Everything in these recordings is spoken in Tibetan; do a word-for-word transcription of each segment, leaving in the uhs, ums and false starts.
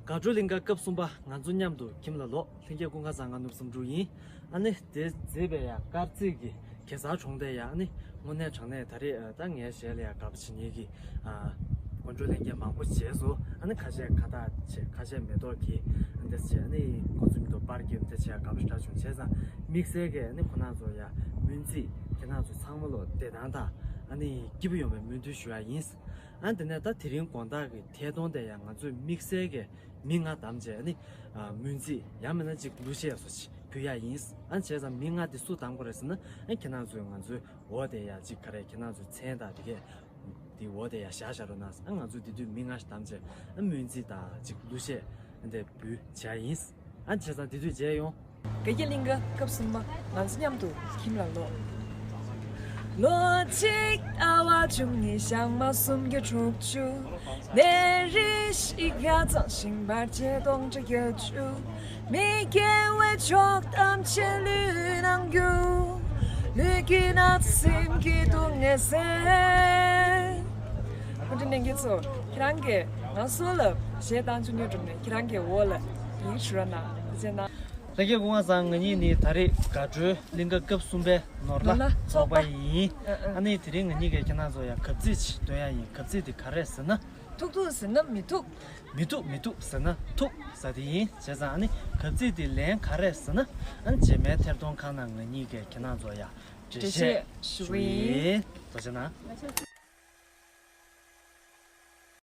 དགའ་སྤྲོའི་གླིང་ག་སྐབས་གསུམ་པ། ང་ཚོ་མཉམ་དུ་ཁྱིམ་ལ་ལོག་ལྷན་རྒྱས་སྐུ་ཁམས་བཟང་། ང་ནུབ་བསམ་འགྲུབ་ཡིན། ཨ་ནི་དེ་མཛད་པའི་ཡ་སྐར་རྩིས་ཀྱི་གེ་སར་གྲོང་རྡལ་ཡ། ཨ་ནི་དངོས་གནས་དྲང་གནས་ད་རེས་ད་ངའི་ཞལ་ལ་ཡ་དགའ་པོ་བྱེད་མཁན་གྱི་ཨ་དགོད་བྲོ་ལེན་མཁན་མང་པོ་མཇལ་སོང་། ཨ་ནི་ཁ་ཤས་ཁ་བཏགས་བྱས། ཁ་ཤས་མེ་ཏོག་གིས་འདི་བྱས། ཨ་ནི་ཁོ་ཚོ་མིང་ཐོ་པར་གྱིས་འདི་བྱས། དགའ་པོ་ཞེ་དྲག་བྱུང་། བྱས་ཙང་དམིགས་བསལ་གྱིས་ཨ་ནི་ཁོ་རང་ཚོ་ཡ་སྨོན་རྩིས། ཁྱེད་རང་ཚོ་ཚང་མ་ལོ་བདེ་ཐང་དང་ཨ་ནི་སྐྱིད་པོ་ཡོང་བའི་སྨོན་འདུན་ཞུ་ཡ་ཡིན། ཨ་ནི་དེ་ནས་ད་དེ་རིང་དགོང་དག་གི་ཐད་གཏོང་དེ་ཡང་ང་ཚོས་དམིགས་བསལ་གྱི་མི་ལྔ་བདམས་བྱས། ཨ་ནི་ཨ་སྨོན་རྩིས་ཡང་མིན་ན་ཅིག་གླུ་གཞས་སོགས་ཅིག་ཕུལ་ཡ་ཡིན། ཨ་ནི་བྱས་ཙང་མི་ལྔ་དེ་སུ་བདམས་དགོས་རེད་ཟེར་ན། ཨ་ནི་ཁྱེད་རང་ཚོས་ང་ཚོའི་འོག་དེ་ཡ་ཅིག་ག་རེ། ཁྱེད་རང་ཚོའི་མཚན་དང་དེ་གས་དེ་འོག་དེ་ཡ་བཞག་བཞག་རོགས་གནང་། ཨ་ང་ཚོས་དེ་དུས་མི་ལྔ་ཞིག་བདམས་བྱས། ཨ་སྨོན་རྩིས་དང་ཅིག་གླུ་གཞས་ཨ་ནི་དེ་འབུལ་བྱ་ཡིན། ཨ་ནི་བྱས་ཙང་དེ་དུས་མཇལ་ཡོང་། དགའ་སྐྱིད་གླིང་ག་སྐབས་གསུམ་པ། ང་ཚོ་མཉམ་དུ་ཁྱིམ་ལ་ལོག་ལོ་གཅིག་ཟླ་བ་བཅུ་གཉིས། ཞག་མ་སུམ་བརྒྱ་དྲུག་ཅུ། ནད་རིགས་བཞི་ཁ་གཙང་ཞིང་བར་ཆད་སྟོང་ཕྲག་བརྒྱད་ཅུ། མི་དགེ་བའི་ཕྱོགས་ཐམས་ཅད་ལུས་ནང་རྒྱུ། ལུས་ཀྱི་ན་ཚ་སེམས་ཀྱི་སྡུག་བསྔལ་སེལ། ཨ་འདྲ་ནས་ཁྱེད་ཚོ་ཁྱེད་རང་གིས་ང་ཚོ་ལ་གཞས་བཏང་བཅུག་ནས་འགྲོ་ནས། ཁྱེད་རང་གིས་འོག་ལ་ཡིག་ཞུ་ར་ན་བྱས་ན། ལྷན་རྒྱས་སྐུ་ཁམས་བཟང་། ང་གཉིས་ནི་ད་རེས་དགའ་སྤྲོའི་གླིང་ག་སྐབས་གསུམ་པའི་ནོར་ལྷ་ནོར་ལྷ་ཚོགས་པ་ཚོགས་པ་ཡིན། ཨ་ཨ། ཨ་ནི་དེ་རིང་ང་གཉིས་ཀྱིས་ཁྱེད་རང་ཚོ་ཡ་གབ་ཚིག་ཅིག་སྟོན་ཡ་ཡིན། གབ་ཚིག་དེ་ག་རེ་ཟེར་ན། ཐུག་ཐུག་ཟེར་ན་མི་ཐུག་མི་ཐུག་མི་ཐུག་ཟེར་ན་ཐུག་ཟེར་དེ་ཡིན། བྱས་ཙང་ཨ་ནི་གབ་ཚིག་དེ་ལན་ག་རེ་ཟེར་ན། ཨ་ནི་རྗེས་མའི་ཐད་གཏོང་ཁང་ནང་ང་གཉིས་ཀྱིས་ཁྱེད་རང་ཚོ་ཡ་འགྲེལ་བཤད་འགྲེལ་བཤད་ཞུ་ཞུ་ཡིན། ཡིན། ཐུགས་རྗེ་གནང་།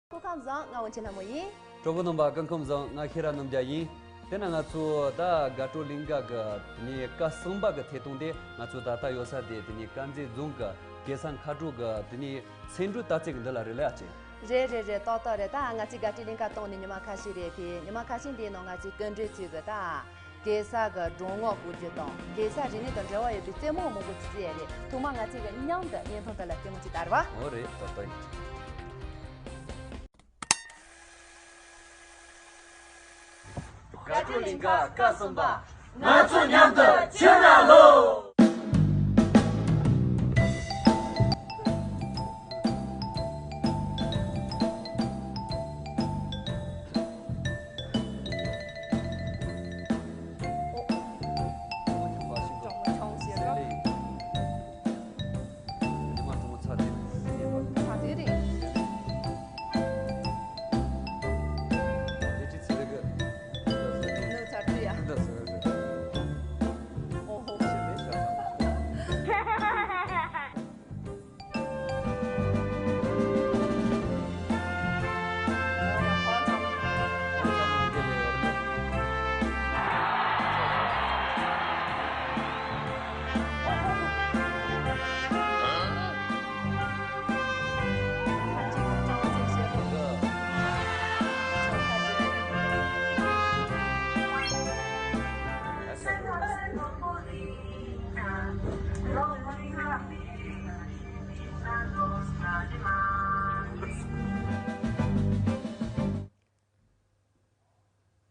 སྐུ་ཁམས་བཟང་། ང་དབང་ཆེན་ལྷ་མོ་ཡིན། སྤྲོ་པོ་རྣམ་པ་སྐུ་ཁམས་བཟང་། ང་ཤེས་རབ་རྣམ་རྒྱལ་ཡིན། དེ་ན་ང་ཚོ་ད་དགའ་སྤྲོ་གླིང་ག་གི་དེ་ནས་སྐབས་གསུམ་པ་གི་ཐད་གཏོང་དེ། ང་ཚོ་ད་ལྟ་ཡོད་ས་དེ་དེ་ནས་དཀར་མཛེས་རྫོང་གི་གེ་སར་མཁའ་འགྲོ་གི་དེ་ནས་ཚེ་འགྲུལ་སྟག་རྩེ་གི་འདི་ལ་རེད་ལ་ཨ་ཅེ། རེད་རེད་རེད། ཏག་ཏག་རེད། ད་ང་ཚོའི་དགའ་སྤྲོའི་གླིང་ག་གཏོང་ནས་ཉི་མ་ཁ་ཤས་རེད་དེ། ཉི་མ་ཁ་ཤས་འདིའི་ནང་ང་ཚོའི་སྐུ་མགྲོན་ཚོས་གི་ད། གེ་སར་གི་སྒྲོ་འོག་བསྐོར་རྒྱུ་དང་གེ་སར་རིག་གནས་དང་འབྲེལ་བ་ཡོད་པའི་རྩེད་མོ་མང་པོ་ཅིག་རྩེ་ཡ་རེད། ཐོག་མར་ང་ཚོས་གི་མཉམ་དུ་བརྙན་ཐུང་དེ་ལ་ལྟད་མོ་ཅིག་ལྟ་ར་བ། འོ་རེད། ད་ལྟ་ཡིན། དགའ་སྤྲོའི་གླིང་ག་སྐབས་གསུམ་པ། ང་ཚོ་མཉམ་དུ་ཁྱིམ་ལ་ལོག་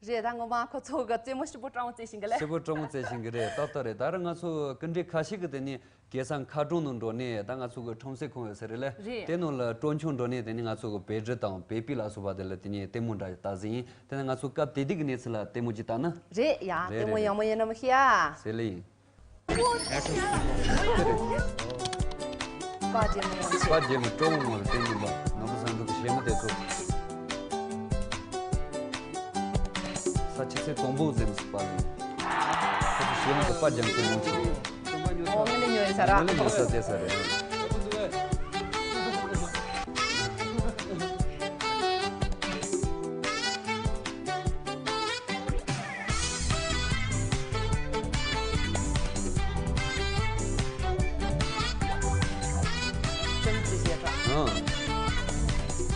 རེད། ད་ངོ་མ་ཁོ་ཚོ་གི་རྩེད་མོ་སྐྱིད་པོ་སྤྲང་བོ་རྩེ་བཞིན་གི་ལེ། སྐྱིད་པོ་སྤྲང་བོ་རྩེ་བཞིན་གི་རེད། ཏག་ཏག་རེད། ད་ར་ང་ཚོ་སྐུ་མགྲོན་ཁ་ཤས་ཀྱི་དེ་ནས་གེ་སར་མཁར་གྲོང་ནང་འགྲོ་ནས། ད་ང་ཚོ་གི་ཁྲོམ་སའི་ཁོངས་ཡོད་ས་རེད་ལེ། རེད། དེ་ནང་ལ་སྤྲོ་འཆམ་འགྲོ་ནས་དེ་ནས་ང་ཚོ་གི་བེ་ཌི་དང་བེ་པི་ལ་སོགས་པ་དེ་ལ་དེ་ནས་ལྟད་མོ་འདྲ་ལྟ་ཟིན་ཡིན། དེ་ནས་ང་ཚོ་སྐབས་དེ་དུས་ཀྱི་གནས་ཚུལ་ལ་ལྟད་མོ་ཅིག་ལྟ་ན། རེད་ཡ། རེད་ལྟད་མོ་རེད། ཡག་མོ་ཡིན་ནམ་ཤེས་ཡ། ཟེར་ལེ་ཡིན། པ་རྒྱལ་མོ་ཡང་ཆེ། པ་རྒྱལ་མོ་སྤྲོ་མོ་མོ་རེད། དེ་ཡིན་པ་ནོར་བུ་བཟང་འབྲུག་གི་གཞས་མ་དེ་ཚོ། ས་ཆ་ཚེ་དང་པོ་འཛེམ་སྲིད་པ་རེད། ཁོ་ཚོ་གཞས་མ་དེ་པ་རྒྱལ་མོ་སྤྲོ་མོ་ཆེ། ཨོ་ངས་ལས་ཉོ་ཡིན་ས་ར། ངས་ལས་ཉོ་ས་དེ་ས་རེད།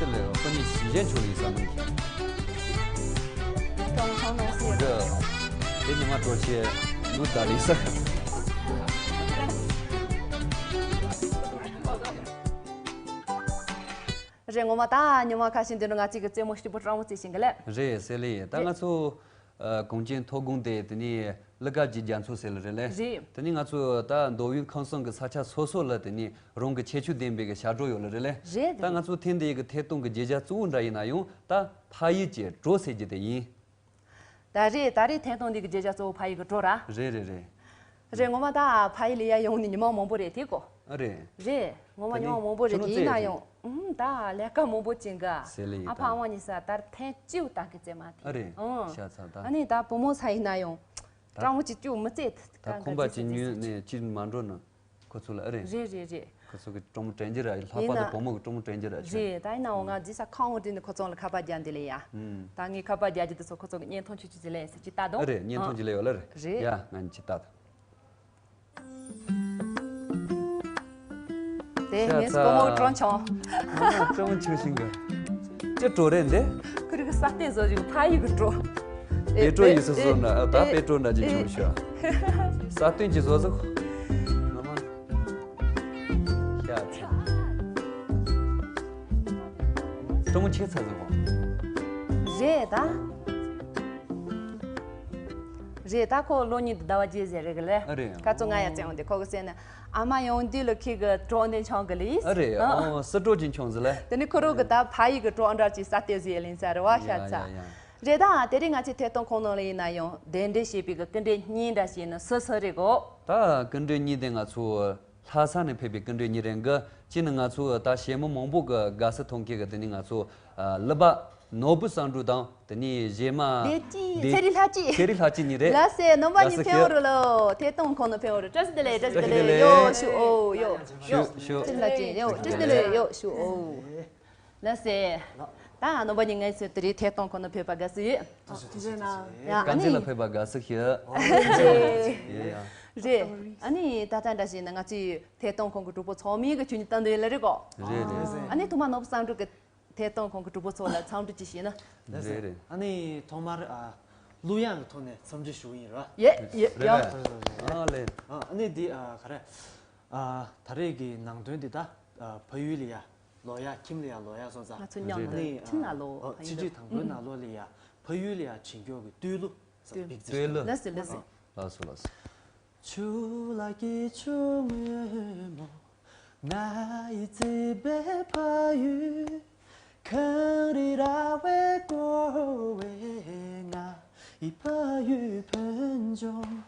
ཅི་ལས་ཁོ་གཉིས་ཞིང་ཆེན་ཆུང་ཡིན་ས་མིན། ཀྲོང་ཆང་ནང་སྲིད། འདི། དེ་ཉི་མ་གྲོ་ཆེ་ལུ་ད་ལི་ས། རེད། ངོ་མ་ད་ཉི་མ་ཁ་ཤས་འདི་ནི་ང་གཅིག་གི་རྩེད་མོ་སྐྱིད་པོ་སྤྲང་བོ་རྩེ་བཞིན་གི་ལེ། རེད་ཟེར་ལེ། ད་ང་ཚོ། ཨ་གངས་ཅན་མཐོ་སྒང་དེ་དེ་ནས་གླུ་གར་གྱི་རྒྱ་མཚོ་ཟེར་ལ་རེད་ལེ། རེད། དེ་ནས་ང་ཚོ་ད་མདོ་དབུས་ཁམས་གསུམ་གྱི་ས་ཆ་སོ་སོ་ལ་དེ་ནས་རང་གི་ཁྱད་ཆོས་ལྡན་པའི་གི་ཞབས་བྲོ་ཡོད་ལ་རེད་ལེ། རེད། ད་ང་ཚོ་ཐེངས་འདིའི་གི་ཐད་གཏོང་གི་བརྗོད་བྱ་གཙོ་བོ་འདྲ་ཡིན་ན་ཡང་ད་ཕ་ཡུལ་གྱི་བྲོ་ཟེར་རྒྱུ་དེ་ཡིན། ད་རེད། ད་རེད། ཐད་གཏོང་འདི་གི་བརྗོད་བྱ་གཙོ་བོ་ཕ་ཡུལ་གྱི་བྲོ་ར། རེད་རེད་རེད། རེད། ངོ་མ་ད་ཕ་ཡུལ་ལ་ཡར་ཡོང་ནས་ཉི་མ་མང་པོ་རེད་དེ་གོ། ཨ་རེད། རེད། ངོ་མ་ཉི་མ་མང་པོ་རེད་དེ་ཡིན་ན་ཡང་ཨུམ་ད་ལས་ཀ་མང་པོ་བྱེད་ག་ཟེར་ལེ་ཡིན་ཨ་ཕ་ཨ་མ་གཉིས་ས་ད་ཐེངས་གཅིག་ད་གི་བཙས་མ་ཐེ། ཨ་རེད། ཨང་། ཤ་ཚ་ད། ཨ་ནི་ད་བུ་མོ་ས་ཡིན་ན་ཡང་ད་སྤྲང་བོ་གཅིག་གཅིག་མི་བཙས་ད་ཁང་པ་གཅིག་ཉོས་ནས་གཅིག་མ་འགྲོ་ན། ཁོ་ཚོ་ལ་ཨེ་རེད། རེད་རེད་རེད། ཁོ་ཚོ་གི་སྤྲང་མོ་དྲན་རྒྱུ་ར་ཡིན། ལྷག་པར་དུ་བུ་མོ་གི་སྤྲང་མོ་དྲན་རྒྱུ་ར་ཆེ། རེད། ད་ཡིན་ནའང་ང་རྗེས་ས་ཁང་འོ་འདྲི་ནས་ཁོ་ཚོ་ལ་ཁ་པར་རྒྱག་འདི་ལས་ཡ། ཨུམ། ད་ངས་ཁ་པར་རྒྱག་རྒྱུ་དེ་ཚོ་ཁོ་ཚོ་གི་བརྙན་ཐུང་ཆུ་ཆུ་ཟི་ལས་ཟེར་གྱི་ལྟ་དོ། ཨེ་རེད། བརྙན་ཐུང་ཨ་ཅི་ལས་ཡོད་ལ་རེད། རེད། ཡ་ང་ནི་ཅི་ལྟ་དོ། དེ་ངས་བུ་མོ་སྤྲང་ཆུང་། སྤྲང་ཆུང་ཞིང་གི། ཅི་བྲོ་རེད་འདི། ཁོ་རིག་ས་སྟེང་བཟོ་བཞིན་ཕ་ཡུལ་གི་བྲོ། པེ་ཏྲོ་ཡིས་སུ་བཟོ་ན་ད་པེ་ཏྲོ་འདྲ་ཅིག་བྱུང་ཤག་ས་སྟེང་གི་བཟོ་ཟིག་ཤ་ཚ། སྤྲང་མོ་ཆེ་ཚ་ཟིག་གོ། རེད་ད། རེད་ད། ཁོ་ལོ་གཉིས་དུ་ཟླ་བ་བརྒྱད་ཟེར་རེད་གི་ལེ། ཨ་རེད། ཁ་ཚོ་ང་ཡ་བཙན་འོང་དེ་ཁོ་གི་སེ་ནི་ཨ་མ་ཡོང་དུས་ལ་ཁི་གི་གྲོགས་འདི་འཆང་གི་ལིས། ཨ་རེད། ཨ་ཨོ་སི་ཏྲོ་ཅིག་འཆང་ཟི་ལེ། དེ་ནི་ཁོ་རོ་གི་ད་ཕ་ཡི་གི་གྲོགས་འདྲ་ཅིག་ས་ཏེ་ཟི་ཡ་ལིན་ས་རེད་བ་ཤ་ཚ། ཡ་ཡ་ཡ། རེད་ད། དེ་རིང་ང་ཚོའི་ཐད་གཏོང་ཁོངས་ནང་ལ་ཡིན་ན་ཡང་གདན་འདྲེན་བྱས་པའི་གི་སྐུ་མགྲོན་གཉིས་འདྲ་ཞིག་ནི་སུ་སུ་རེད་གོ། ད་སྐུ་མགྲོན་གཉིས་དེ་ང་ཚོ་ལྷ་ས་ནས་ཕེབས་པའི་སྐུ་མགྲོན་གཉིས་རེད་གི། གཅིག་ནི་ང་ཚོ་ད་གཞས་མི་མང་པོ་གི་དགའ་བསུ་མཐོང་མཁན་གི་དེ་ནི་ང་ཚོ་ཨ་གླུ་པ་ནོར་བུ་བསམ་འགྲུབ་དང་དེ་ནི་གཞས་མ་བདེ་སྐྱིད་བདེ་ཚེ་རིང་ལྷ་སྐྱིད། ཚེ་རིང་ལྷ་སྐྱིད་གཉིས་རེད། ལགས་སེ། རྣམ་པ་གཉིས་ཕེབས་འོང་རོགས་ལོ། ཐད་གཏོང་ཁོངས་ནས་ཕེབས་འོང་རོགས། བཀྲ་ཤིས་བདེ་ལེགས། བཀྲ་ཤིས་བདེ་ལེགས། ཡོ་ཞུ་ཨོ་ཡོ། ཞུ་ཞུ། ཚེ་རིང་ལྷ་སྐྱིད་ཡོ་བཀྲ་ཤིས་བདེ་ལེགས་ཡོ་ཞུ་ཨོ། ལགས་སེ། ད་རྣམ་པ་གཉིས་ངའི་ཚེ་དེ་རིང་ཐད་གཏོང་ཁོངས་ནས་ཕེབས་པ་དགའ་བསུ་ཡོད། ཐུགས་རྗེ་གནང་། ཡ་ཨ་དཀར་མཛེས་ལ་ནི་ཕེབས་པ་དགའ་བསུ་ཞུ། ཡ་ཡ། རེད། ཨ་ནི་ད་ལྟ་འདྲ་ཞིག་ན་ང་ཚོའི་ཐད་གཏོང་ཁོངས་ཀྱི་གྲོགས་པོ་ཚང་མའི་གི་ཁྱོད་ཉིད་ལྟ་འདོད་ལ་རེད་གོ། རེད་རེད། ཨ་ནི་ཐོག་མ་ནོར་བུ་བསམ་འགྲུབ་ཀྱི་ཐད་གཏོང་ཁོངས་ཀྱི་གྲོགས་པོ་ཚོ་ལ་འཚམས་འདྲི་ཅིག་ཞུས་ན། རེད་རེད། ཨ་ནི་ཐོག་མར་ཨ་གླུ་དབྱངས་ཀྱི་ཐོག་ནས་འཚམས་འདྲི་ཞུ་གི་ཡིན་ར། ཡེ་ཡེ་ཡ། རེད་རེད། ཨ་ལེ། ཨ་ནི་འདི་ཨ་ག་རེ། ཨ་ད་རེས་ཀྱི་ནང་དོན་འདི་ད་ཨ་ཕ་ཡུལ་ལ་ཡ་ལོག་ཡ། ཁྱིམ་ལ་ཡ་ལོག་ཡ་སོང་ཙང་། ང་ཚོ་མཉམ་ཨ་ནི་དུ་ཁྱིམ་ལ་ལོག་ཨ་ཕ་ཡུལ་ཆིག་ཁྲི་དང་པོའི་ནང་ལོགས་ལ་ཡ་ཕ་ཡུལ་ལ་ཡ་བྱིན་སྐྱོར་གྱི་བསྟོད་གླུ་བསྟོད་གླུ། ལགས་སེ་ལགས་སེ། ལགས་སོ་ལགས་སོ། ཆུ་ལ་སྐྱིད་ཆུ་སྔོན་མོ། ང་ཡི་བརྩེ་བའི་ཕ་ཡུལ། གངས་རི་ར་བས་བསྐོར་བའི་ང་ཡི་ཕ་ཡུལ་ཕུན་ལྗོངས།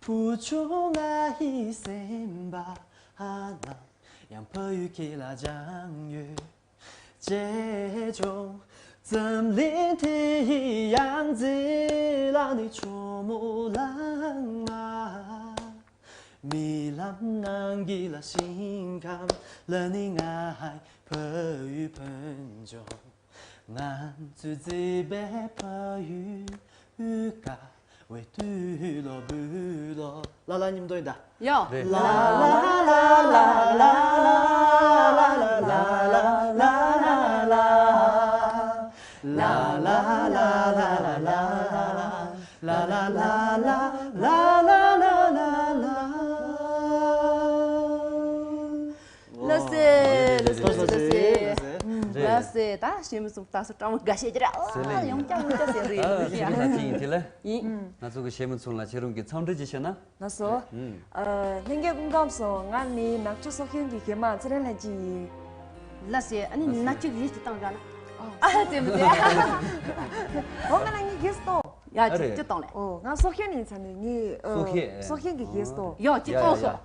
བུ་ཆུང་ང་ཡི་སེམས་པ་ནང་ཡང་ཕ་ཡུལ་ཁྱེད་ལ་སྦྱངས་ཡོད། ཅེས་ཀྱང་འཛམ་གླིང་དེ་ཡི་ཡང་རྩེ་ལ་ནི་ཆུ་མོ་ལང་མ། རྨི་ལམ་ནང་གི་ལ་ཞིང་ཁམས་ལ་ནི་ང་ཧའི་ཕ་ཡུལ་ཕུན་ལྗོངས། ང་ཚོའི་བརྩེ་བའི་ཕ་ཡུལ་ཀ་བའི་དུས་ལོ་བུ་ལོ། ལ་ལ་མཉམ་དུ་ཡིན་ད། ཡོ། རེད། ལ་ལ་ལ་ལ་ལ། ལགས་སེ། ལགས་སེ། ལགས་སེ། རེད། ལགས་སེ། ད་གཞས་མི་ཚོ་ད་སོ་སྤྲང་མོ་དགའ་བྱེད་ཀྱི་ར། ཟེར་ལེ་ཡིན། ཡོང་ཀྱང་ཡོང་ཀྱང་ཟེར་རེད། ཨ་ཡིན་ན་ཅི་ཡིན་དེ་ལ། ཡིན། ང་ཚོ་གི་གཞས་མི་ཚོ་ལ་ཁྱེད་རང་གི་འཚམས་འདྲི་ཅིག་བྱས་ན། ལགས་སོ། ཨ་ལྷན་རྒྱས་སྐུ་ཁམས་བཟང་། ང་ནི་ནག་ཆུ་སྲོག་ཤིང་གི་གཞས་མ་ཚེ་རིང་ལྷན་སྐྱིད་ཡིན། ལགས་སེ། ཨ་ནི་ནག་ཆུ་གི་གཞས་ཅིག་བཏང་དགའ་ན། ཨ་ཙེ་མི་ཙེ། འོ་ང་ལ་ངའི་གཞས་སུ་གཏོང་། ཡ་ཅིག་ཅིག་གཏོང་ལེ། ཨོ་ང་སྲོག་ཤིང་ནས་ཚ་ནས་ངའི་ཨ་སྲོག་ཤིང་། སྲོག་ཤིང་གི་གཞས་སུ་གཏོང་། ཡ་ཅིག་གཏོང་ཤོག་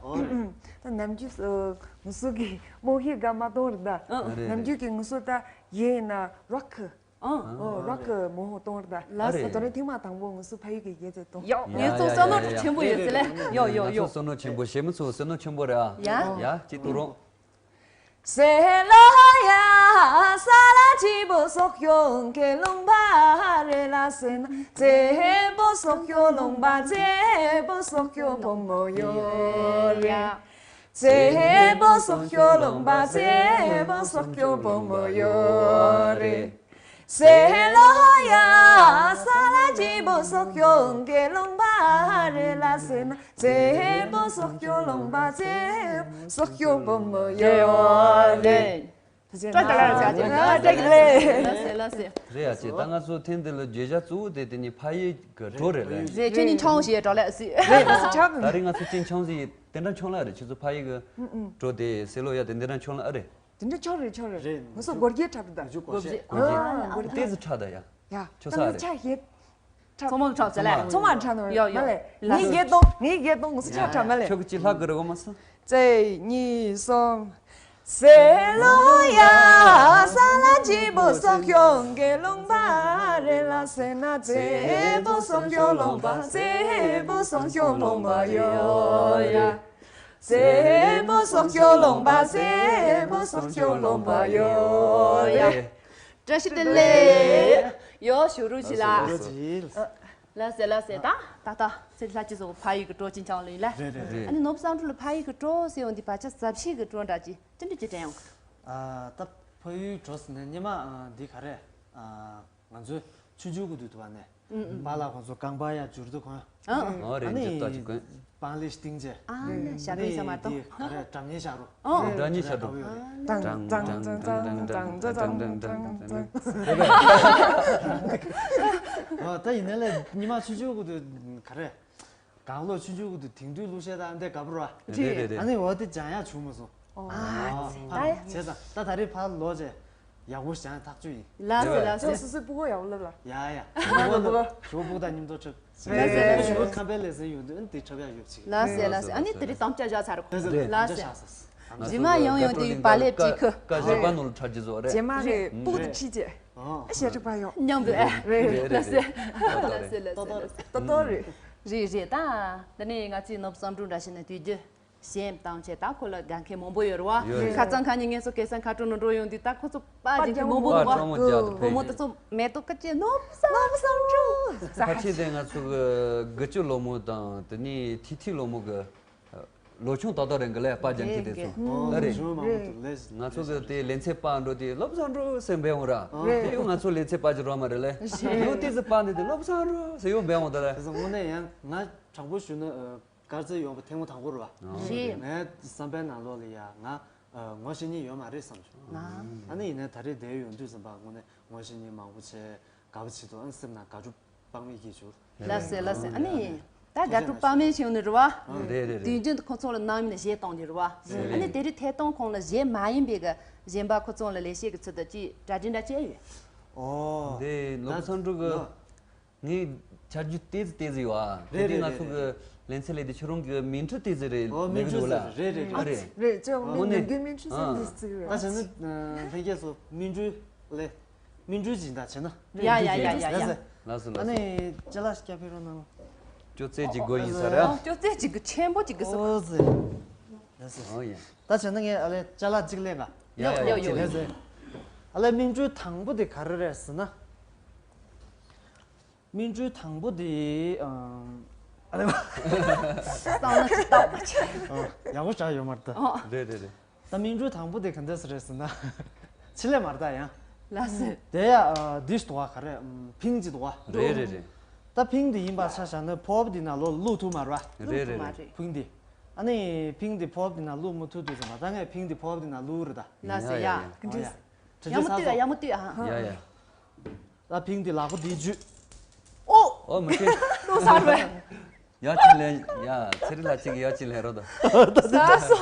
ད་ནམ་རྒྱུན་ཨ་ངུ་སུ་གི་རྨོ་ཧི་དགའ་མ་གཏོང་རེད་ད། ཨ་རེད་རེད། ནམ་རྒྱུན་གི་ངུ་སུ་ད་གཞས་ཡིན་ན་རོག་གི། ཨང་། ཨོ་རོག་གི་མོ་ཧོ་གཏོང་རེད་ད། ལགས་སེ། ད་དེ་རིང་ཐེངས་མ་དང་པོ་ངུ་སུ་ཕ་ཡུལ་གི་གཞས་ཚེ་གཏོང་། ཡོ། ཡ་ངེད་ཚོ་ཡ་བསོད་ནམས་ཡ་ཆེན་པོ་ཡོད་ཚེ་ལེ། ཡོ་ཡོ་ཡོ། ང་ཚོ་བསོད་ནམས་ཆེན་པོ། གཞས་མི་ཚོ་བསོད་ནམས་ཆེན་པོ་རེད་ཨ། ཡ། ཡ་ཅིག་ཏུ་རོང་། ཏྲ་ཏྲ་ལ་ཅག་ཅག་ཏྲ་ཏྲ་ལ། ལགས་སེ་ལགས་སེ། རེད་ཡ་ཅེ། ད་ང་ཚོ་ཐེངས་འདི་ལ་བརྗོད་བྱ་གཙོ་བོ་དེ་དེ་ནི་ཕ་ཡུལ་གི་བྲོ་རེད་ལ། རེད། ཁྱོད་ནི་ཆང་ཞེས་བྲོ་ལ་སི། རེད། ད་རིང་ང་ཚོ་ཅིན་ཆང་ཟི་དེ་འདྲ་ཆང་ལ་རེད། ཁྱོད་ཚོ་ཕ་ཡུལ་གི་བྲོ་དེ་སེ་ལོ་ཡ་དེ་འདི་འདྲ་ཆང་ལ་ཨ་རེད། དེ་འདྲ་ཆང་རེད་ཆང་རེད། རེད། ང་ཚོ་སྒོར་གྱི་འཁྲབ་ད། སྒོར་གྱི། སྒོར་གྱི། ཏེ་ཙི་ཁྲ་ད་ཡ། ཡ། ཁྱོད་ས་རེད། ཚང་མ་འཁྲབ་ཟེར་ལས། ཚང་མ་འཁྲབ་ནོ་ཡོ་ཡོ། མ་ལས། ངའི་སྒེར་གཏོང་ངའི་སྒེར་གཏོང་ངོ་སུ་ཆ་འཁྲབ་མ་ལས། ཁྱོད་ཀྱི་ཅི་ལྷག་གི་རེད་གོ་མ་སོང་། གཅིག་གཉིས་གསུམ། སེ་ལོ་ཡ་ས་ལ་ཅི་པོ་སོག་ཁྱོང་གེ་ལུང་པ་རེ་ལ་སེ་ན་ཙེ་པོ་སོག་ཁྱོ་ལུང་པ་ཙེ་པོ་སོག་ཁྱོ་ལུང་པ་ཡོ་ཡ། ཙེ་པོ་སོག་ཁྱོ་ལུང་པ་ཙེ་པོ་སོག་ཁྱོ་ལུང་པ་ཡོ་ཡ། བཀྲ་ཤིས་བདེ་ལེགས། ཡོ་ཞུ་རུ་ཞི་ལ། ལགས་སེ་ལགས་སེ། ད་ད་ད་ཚེ་ལྷ་ཅི་སོགས་ཕ་ཡུལ་གྱི་བྲོ་ཅིན་ཆང་ལོ་ཡིན་ལ། རེད་རེད་རེད། ཨ་ནི་ནོར་བུ་བསམ་འགྲུབ་ལ་ཕ་ཡུལ་གྱི་བྲོ་ཟེར་ཡོང་དུས་བར་ཆ་ཟབ་ཞིག་གི་བྲོ་འདྲ་ཅིག་ཅི་འདྲ་ཅི་དྲན་ཡོང་གི། ཨ་ད་ཕ་ཡུལ་བྲོ་ཟེར་ནས་སྙེ་མ་འདི་ག་རེ། ང་ཚོའི་ཆུང་ཆུང་གི་དུས་དུ་བ་ནས་པཱ་ལགས་ཁོང་ཚོ་རྐང་པ་ཡ་འཇུར་དུ་གོན། ཨོ་རེད། ཨ་ནི་འཇུར་ཏོག་ཅིག་གོན། པང་ལི་སྟེང་བྱས། ཨ་ནི་ཞབས་བྲོ་ཡིན་ས་མ་གཏོགས། ཨ་ནི་དེ་ག་རེ་སྒྲ་སྙན་ཤར་རོ། ཨོ་སྒྲ་སྙན་ཤར་རོ། ཏང་ཏང་ཏང་ཏང་ཏང་ཏང་ཏང་ཏང་ཏང་ཏང་། ཨོ་ད་ཡིན་ནའི་ལས་ཉི་མ་ཆུང་ཆུང་གི་དུས་ག་རེ། གང་ལོ་ཆུང་ཆུང་གི་དུས་དེང་དུས་གླུ་གཞས་དང་འདི་ག་བུར་བ། རེད་རེད་རེད། ཨ་ནི་འོ་དེ་སྦྱང་ཡག་བྱུང་མ་སོང་། ཨ་ཨོ་ཙི་ཕ་ད་ཡ། བྱས་ཙང་ད་ད་རེས་ཕར་ལོག་རྗེས་ཡག་པོ་སྦྱང་ཐག་ཆོད་ཡིན། ལགས་སེ་ལགས་སེ། སོ་སོའི་སྤུ་གུ་ཡག་པོ་ལབ་ལ། ཡ་ཡ། ང་ལ་སྤུ་གུ། ཞོ་སྤུ་གུ་དང་མཉམ་དུ་འཁྲབ། ལགས་སེ་ལགས་སེ། ཞོ་སྤུ་གུ་ཁམས་པའི་ལས་ཟིན་ཡོང་དུས་ཨ་ནི་དེ་འཁྲབ་ཡག་ཡོད་ཅིག་ལགས་སེ་ལགས་སེ། ཨ་ནི་དེ་རིང་དམ་བཅའ་བཞག་ཚར་གོ། ལགས་སེ་ལགས་སེ། ལགས་སེ། རྗེས་མ་ཡང་ཡང་དེ་བ་ལེབ་ཅིག་ཁུ། ཀ་བཞི་པ་ནོར་ལ་འཁྲབ་ཀྱི་བཟོ་རེད། རྗེས་མ་རེད། སྤུ་གུ་དེ་ཁྲིད་ཅེས། ཨ་ཞེ་དྲག་པ་ཡོང་། མཉམ་དུ་ཨེ། རེད་རེད་ལགས་སེ། ལགས་སེ་ལགས་སེ། ཏོ་ཏོ་རེད། རེད་རེད། ད་འདི་ནས་ང་ཚོའི་ནོར་བུ་བསམ་འགྲུབ་འདྲ་བྱས་ནས་དུས་རྒྱུན་གཞས་བཏང་བྱས་ད་ཁོ་ལ་དགའ་མཁན་མང་པོ་ཡོད་རེད་བ། ཡོད་ཡོད། ཁ་སང་ཁ་ཉིན་ངས་སོ་སྐལ་བཟང་མཁའ་འགྲོ་ནང་འགྲོ་ཡོང་དུས་ད་ཁོ་ཚོ་པར་རྒྱག་མཁན་མང་པོ་འདུག་བ། པར་ཚང་མ་རྒྱག་ཏུ་བོད་མོ་དེ་ཕེབས། ཚོ་མེ་ཏོག་ཁ་ཅན་ནོར་བུ་བསམ་འགྲུབ། ཕལ་ཆེར་དེ་ང་ཚོ་གི་དགུ་བཅུ་ལོ་མོ་དང་དེ་ནས་ཐིག་ཐིག་ལོ་མོ་གི་ལོ་ཆུང་ཏག་ཏག་རེད་འགི་ལས་པར་རྒྱག་མཁན་དེ་ཚོ། རེད། ཨ་རེད། ཞུ་མང་པོ་འདུག་ལས། ང་ཚོ་གི་དེ་ལེ་ཚན་པར་འགྲོ་དུས་ལོ་བུ་བསམ་འགྲུབ་ཟེར་འབོད་འོང་ར། རེད། དེ་ཡང་ང་ཚོ་ལེ་ཚན་པར་གྱི་རོ་མ་རེད་ལས། རེད། ཡང་དེ་ཚོ་པར་ནས་དེ་ལོ་བུ་བསམ་འགྲུབ་ཟེར་ཡང་འབོད་འོང་ད་ལས། དེ་ཚོ་དངོས་གནས་ཡང་ང་དྲང་པོ་ཞུ་ན་དཀར་རྩེ་ཡོང་བ་ཐེངས་མ་དང་པོ་རེད་བ། རེད། ངའི་བསམ་པའི་ནང་ལོགས་ལ་ཡ་ང་ངོ་ཤེས་མཁན་ཡོད་མ་རེད་བསམ་བྱུང་། ཨ་ནི་ཡིན་ནའི་ད་རེས་དེ་ཡོང་དུས་ཙམ་པ་དངོས་གནས་ངོ་ཤེས་མཁན་མང་པོ་བྱས་དགའ་པོ་བྱེད་དུ་ཨ་ནི་སེམས་ནང་དགའ་སྤྲོ་དཔག་མེད་སྐྱེས་བྱུང་། ལགས་སེ་ལགས་སེ། ཨ་ནི་ད་དགའ་སྤྲོ་དཔག་མེད་བྱུང་ནི་རེད་བ། རེད་རེད་རེད། དུས་རྒྱུན་དུ་ཁོ་ཚོ་ལ་གནང་མིན་ལ་གཞས་གཏོང་གི་རེད་བ། རེད་རེད། ཨ་ནི་དེ་རིང་ཐད་གཏོང་ཁོངས་ལ་གཞས་མ་ཡིན་པའི་གི་གཞན་པ་ཁོ་ཚོ་ལ་ལས་བྱེད་ཀྱི་ཚུལ་དུ་ཅིག་གྲ་སྒྲིག་འདྲ་བྱས་ཡོད། ཨོ། འདི་ལོ་བུ་བསམ་འགྲུབ་གི་ངའི་ཆ་རྒྱུས་ཏོག་ཙམ་ཏོག་ཙམ་ཡོད་ཨ། རེད་དེ་དུས་རེད་ང་ཚོ་གི་ལེ་ཚན་ལས་དེ་ཁྱོད་རང་གི་མིང་འབྲུ་ཏོག་ཙམ་རེད། ཨོ་མིང་འབྲུ་ཟེར་རེད་རེད་རེད། ཨ་རེད། རེད་ཅེ་ཨོ་ནི་ནམ་རྒྱུན་མིང་འབྲུ་ཟེར་འདི་ཟེར་རེད། ད་བྱས་ན་ལྷན་རྒྱས་ཚོ་མིང་འབྲུ་ལས། སྨིན་གྲོལ་སྦྱིན་བདག་བྱས་ན། ཡ་ཡ་ཡ་ཡ་ཡ། ལགས་སོ་ལགས་སོ། ཨ་ནི་ཅ་ལག་སྐྱ་ཕི་རོ་ནང་། ཅོ་ཙེ་གཅིག་དགོས་ཡིན་ས་རེད་ཨ། ཅོ་ཙེ་གཅིག་གི་ཆེན་པོ་གཅིག་གི་སོ། ཨོ་ཙེ། ལགས་སོ། ཨོ་ཡ། ད་བྱས་ན་ངས་ཨ་ལས་ཅ་ལག་གཅིག་ལེན་ག་ཡ་ཡ་ཡ། ལགས་སོ། ཨ་ལས་སྨིན་གྲོལ་དང་པོ་དེ་ག་རེ་རེད་ཟེར་ན། སྨིན་གྲོལ་དང་པོ་དེ་ཨ་ལས། བསམ་བློ་ཅིག་བཏང་བ་བྱས། ཡག་པོ་ཆགས་ཡོད་མ་རེད་ད། རེད་རེད་རེད། ད་སྨིན་གྲོལ་དང་པོ་དེ་ག་འདྲ་ཟེར་རེད་ཟེར་ན། ཆི་ལས་མར་ད་ཡང་། ལགས་སེ། དེ་ཡ་འདི་ཞིག་འདུག་ག་ག་རེ་ཕིང་ཅིག་འདུག་ག་རེད་རེད་རེད། ད་ཕིང་འདི་ཡིན་པ་ཆ་བཞག་ན་ཕོབ་འདི་ནང་ལོགས་བླུག་ཐུབ་མ་རེད་པ། རེད་རེད་རེད། ཕིང་འདི། ཨ་ནི་ཕིང་འདི་ཕོབ་འདི་ནང་བླུག་མི་ཐུབ་དུས་ཙམ་པ་ད་ངས་ཕིང་འདི་ཕོབ་འདི་ནང་བླུག་རེད་ད། ལགས་སེ་ཡ། ཡ་ཡ་ཡ། ཡ་མོ་ལྟོས་ཨ་ཡ་མོ་ལྟོས་ཨ། ཡ་ཡ། ད་ཕིང་འདི་ལག་པ་འདི་འཇུས། ཨོ། ཨོ་མི་ཤེས། ལྟོས་ས་རེད། ཡ་ཅི་ལེན་ཡ་ཚེ་རིང་ལ་ཅིག་ཡ་ཅི་ལེན་རོ་ད། ས་སོ།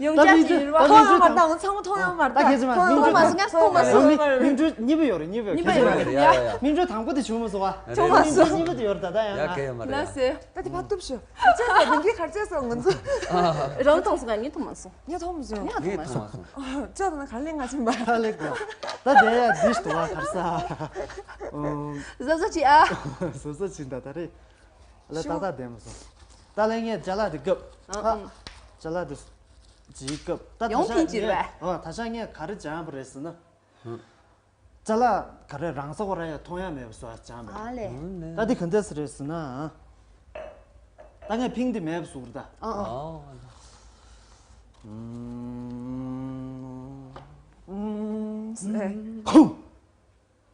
ཡོང་ཅག་ཅིག་ཡིན་ར་བ། ཐོང་ཡང་མ་ད་ང་ཚང་མ་ཐོང་ཡང་མ་ད་ད་ཁྱེད་ཚོ་མ་སྨིན་གྲོལ་མ་སོང་ངས་མཐོང་མ་སོང་། སྨིན་གྲོལ་གཉིས་པ་ཡོད་རེད་གཉིས་པ་ཡོད་གཉིས་པ་ཡོད་རེད་ཡ་ཡ་ཡ། སྨིན་གྲོལ་དང་པོ་དེ་བྱུང་མ་སོང་བ། བྱུང་མ་སོང་། སྨིན་གྲོལ་གཉིས་པ་དེ་ཡོད་རེད་ད་ད་ཡང་ཡ་ཡ། ག་ཡ་མ་རེད་ཡ། ལགས་སེ། ད་དེ་ཕ་ཐུབ་ཤོ། ཁ་ཆེ་སོ་ལིང་གི་ཁ་ཆེ་སོ་ང་ཚོ། རང་མཐོང་སོང་ང་ངས་མཐོང་མ་སོང་། ངས་མཐོང་མ་སོང་། ངས་མཐོང་མ་སོང་། ཅག་ན་ག་ལེ་ང་ཆེན་པ། ད་ལེ་གོ། ད་དེ་ཡ་འདི་ཞིག་འདུག་བ་གར་ས། ཟ་ཟ་ཅི་ཨ། ཟ་ཟ་ཅི་འདྲ་ད་རེད། ལ་ཏག་ཏག་བསྡད་མ་སོང་། ད་ལན་ངས་ཅ་ལག་དེ་སྐབས། ཨ། ཅ་ལག་དེ་ཇིའི་སྐབས་ད་ད་ཡོང་ཆ་ཐིན་ཅིར་ངས་བས། ཨ་ད་ཆ་ངས་ག་རེ་སྦྱངས་པ་རེད་ཟེར་ན། ཅ་ལག་ག་རེ་རང་ས་གོ་ར་ཡ་མཐོང་ཡ་མེད་པ་བཟོ་བ་སྦྱངས་པ་ཨ་ལེ། རེད། ད་འདི་ག་འདྲ་ཟེར་རེད་ཟེར་ན། ད་ངས་ཕིང་འདི་མེད་པ་བཟོ་གི་རེད་ད། ཨ་ཨ། ཨུམ། ཨུམ། ཧུ།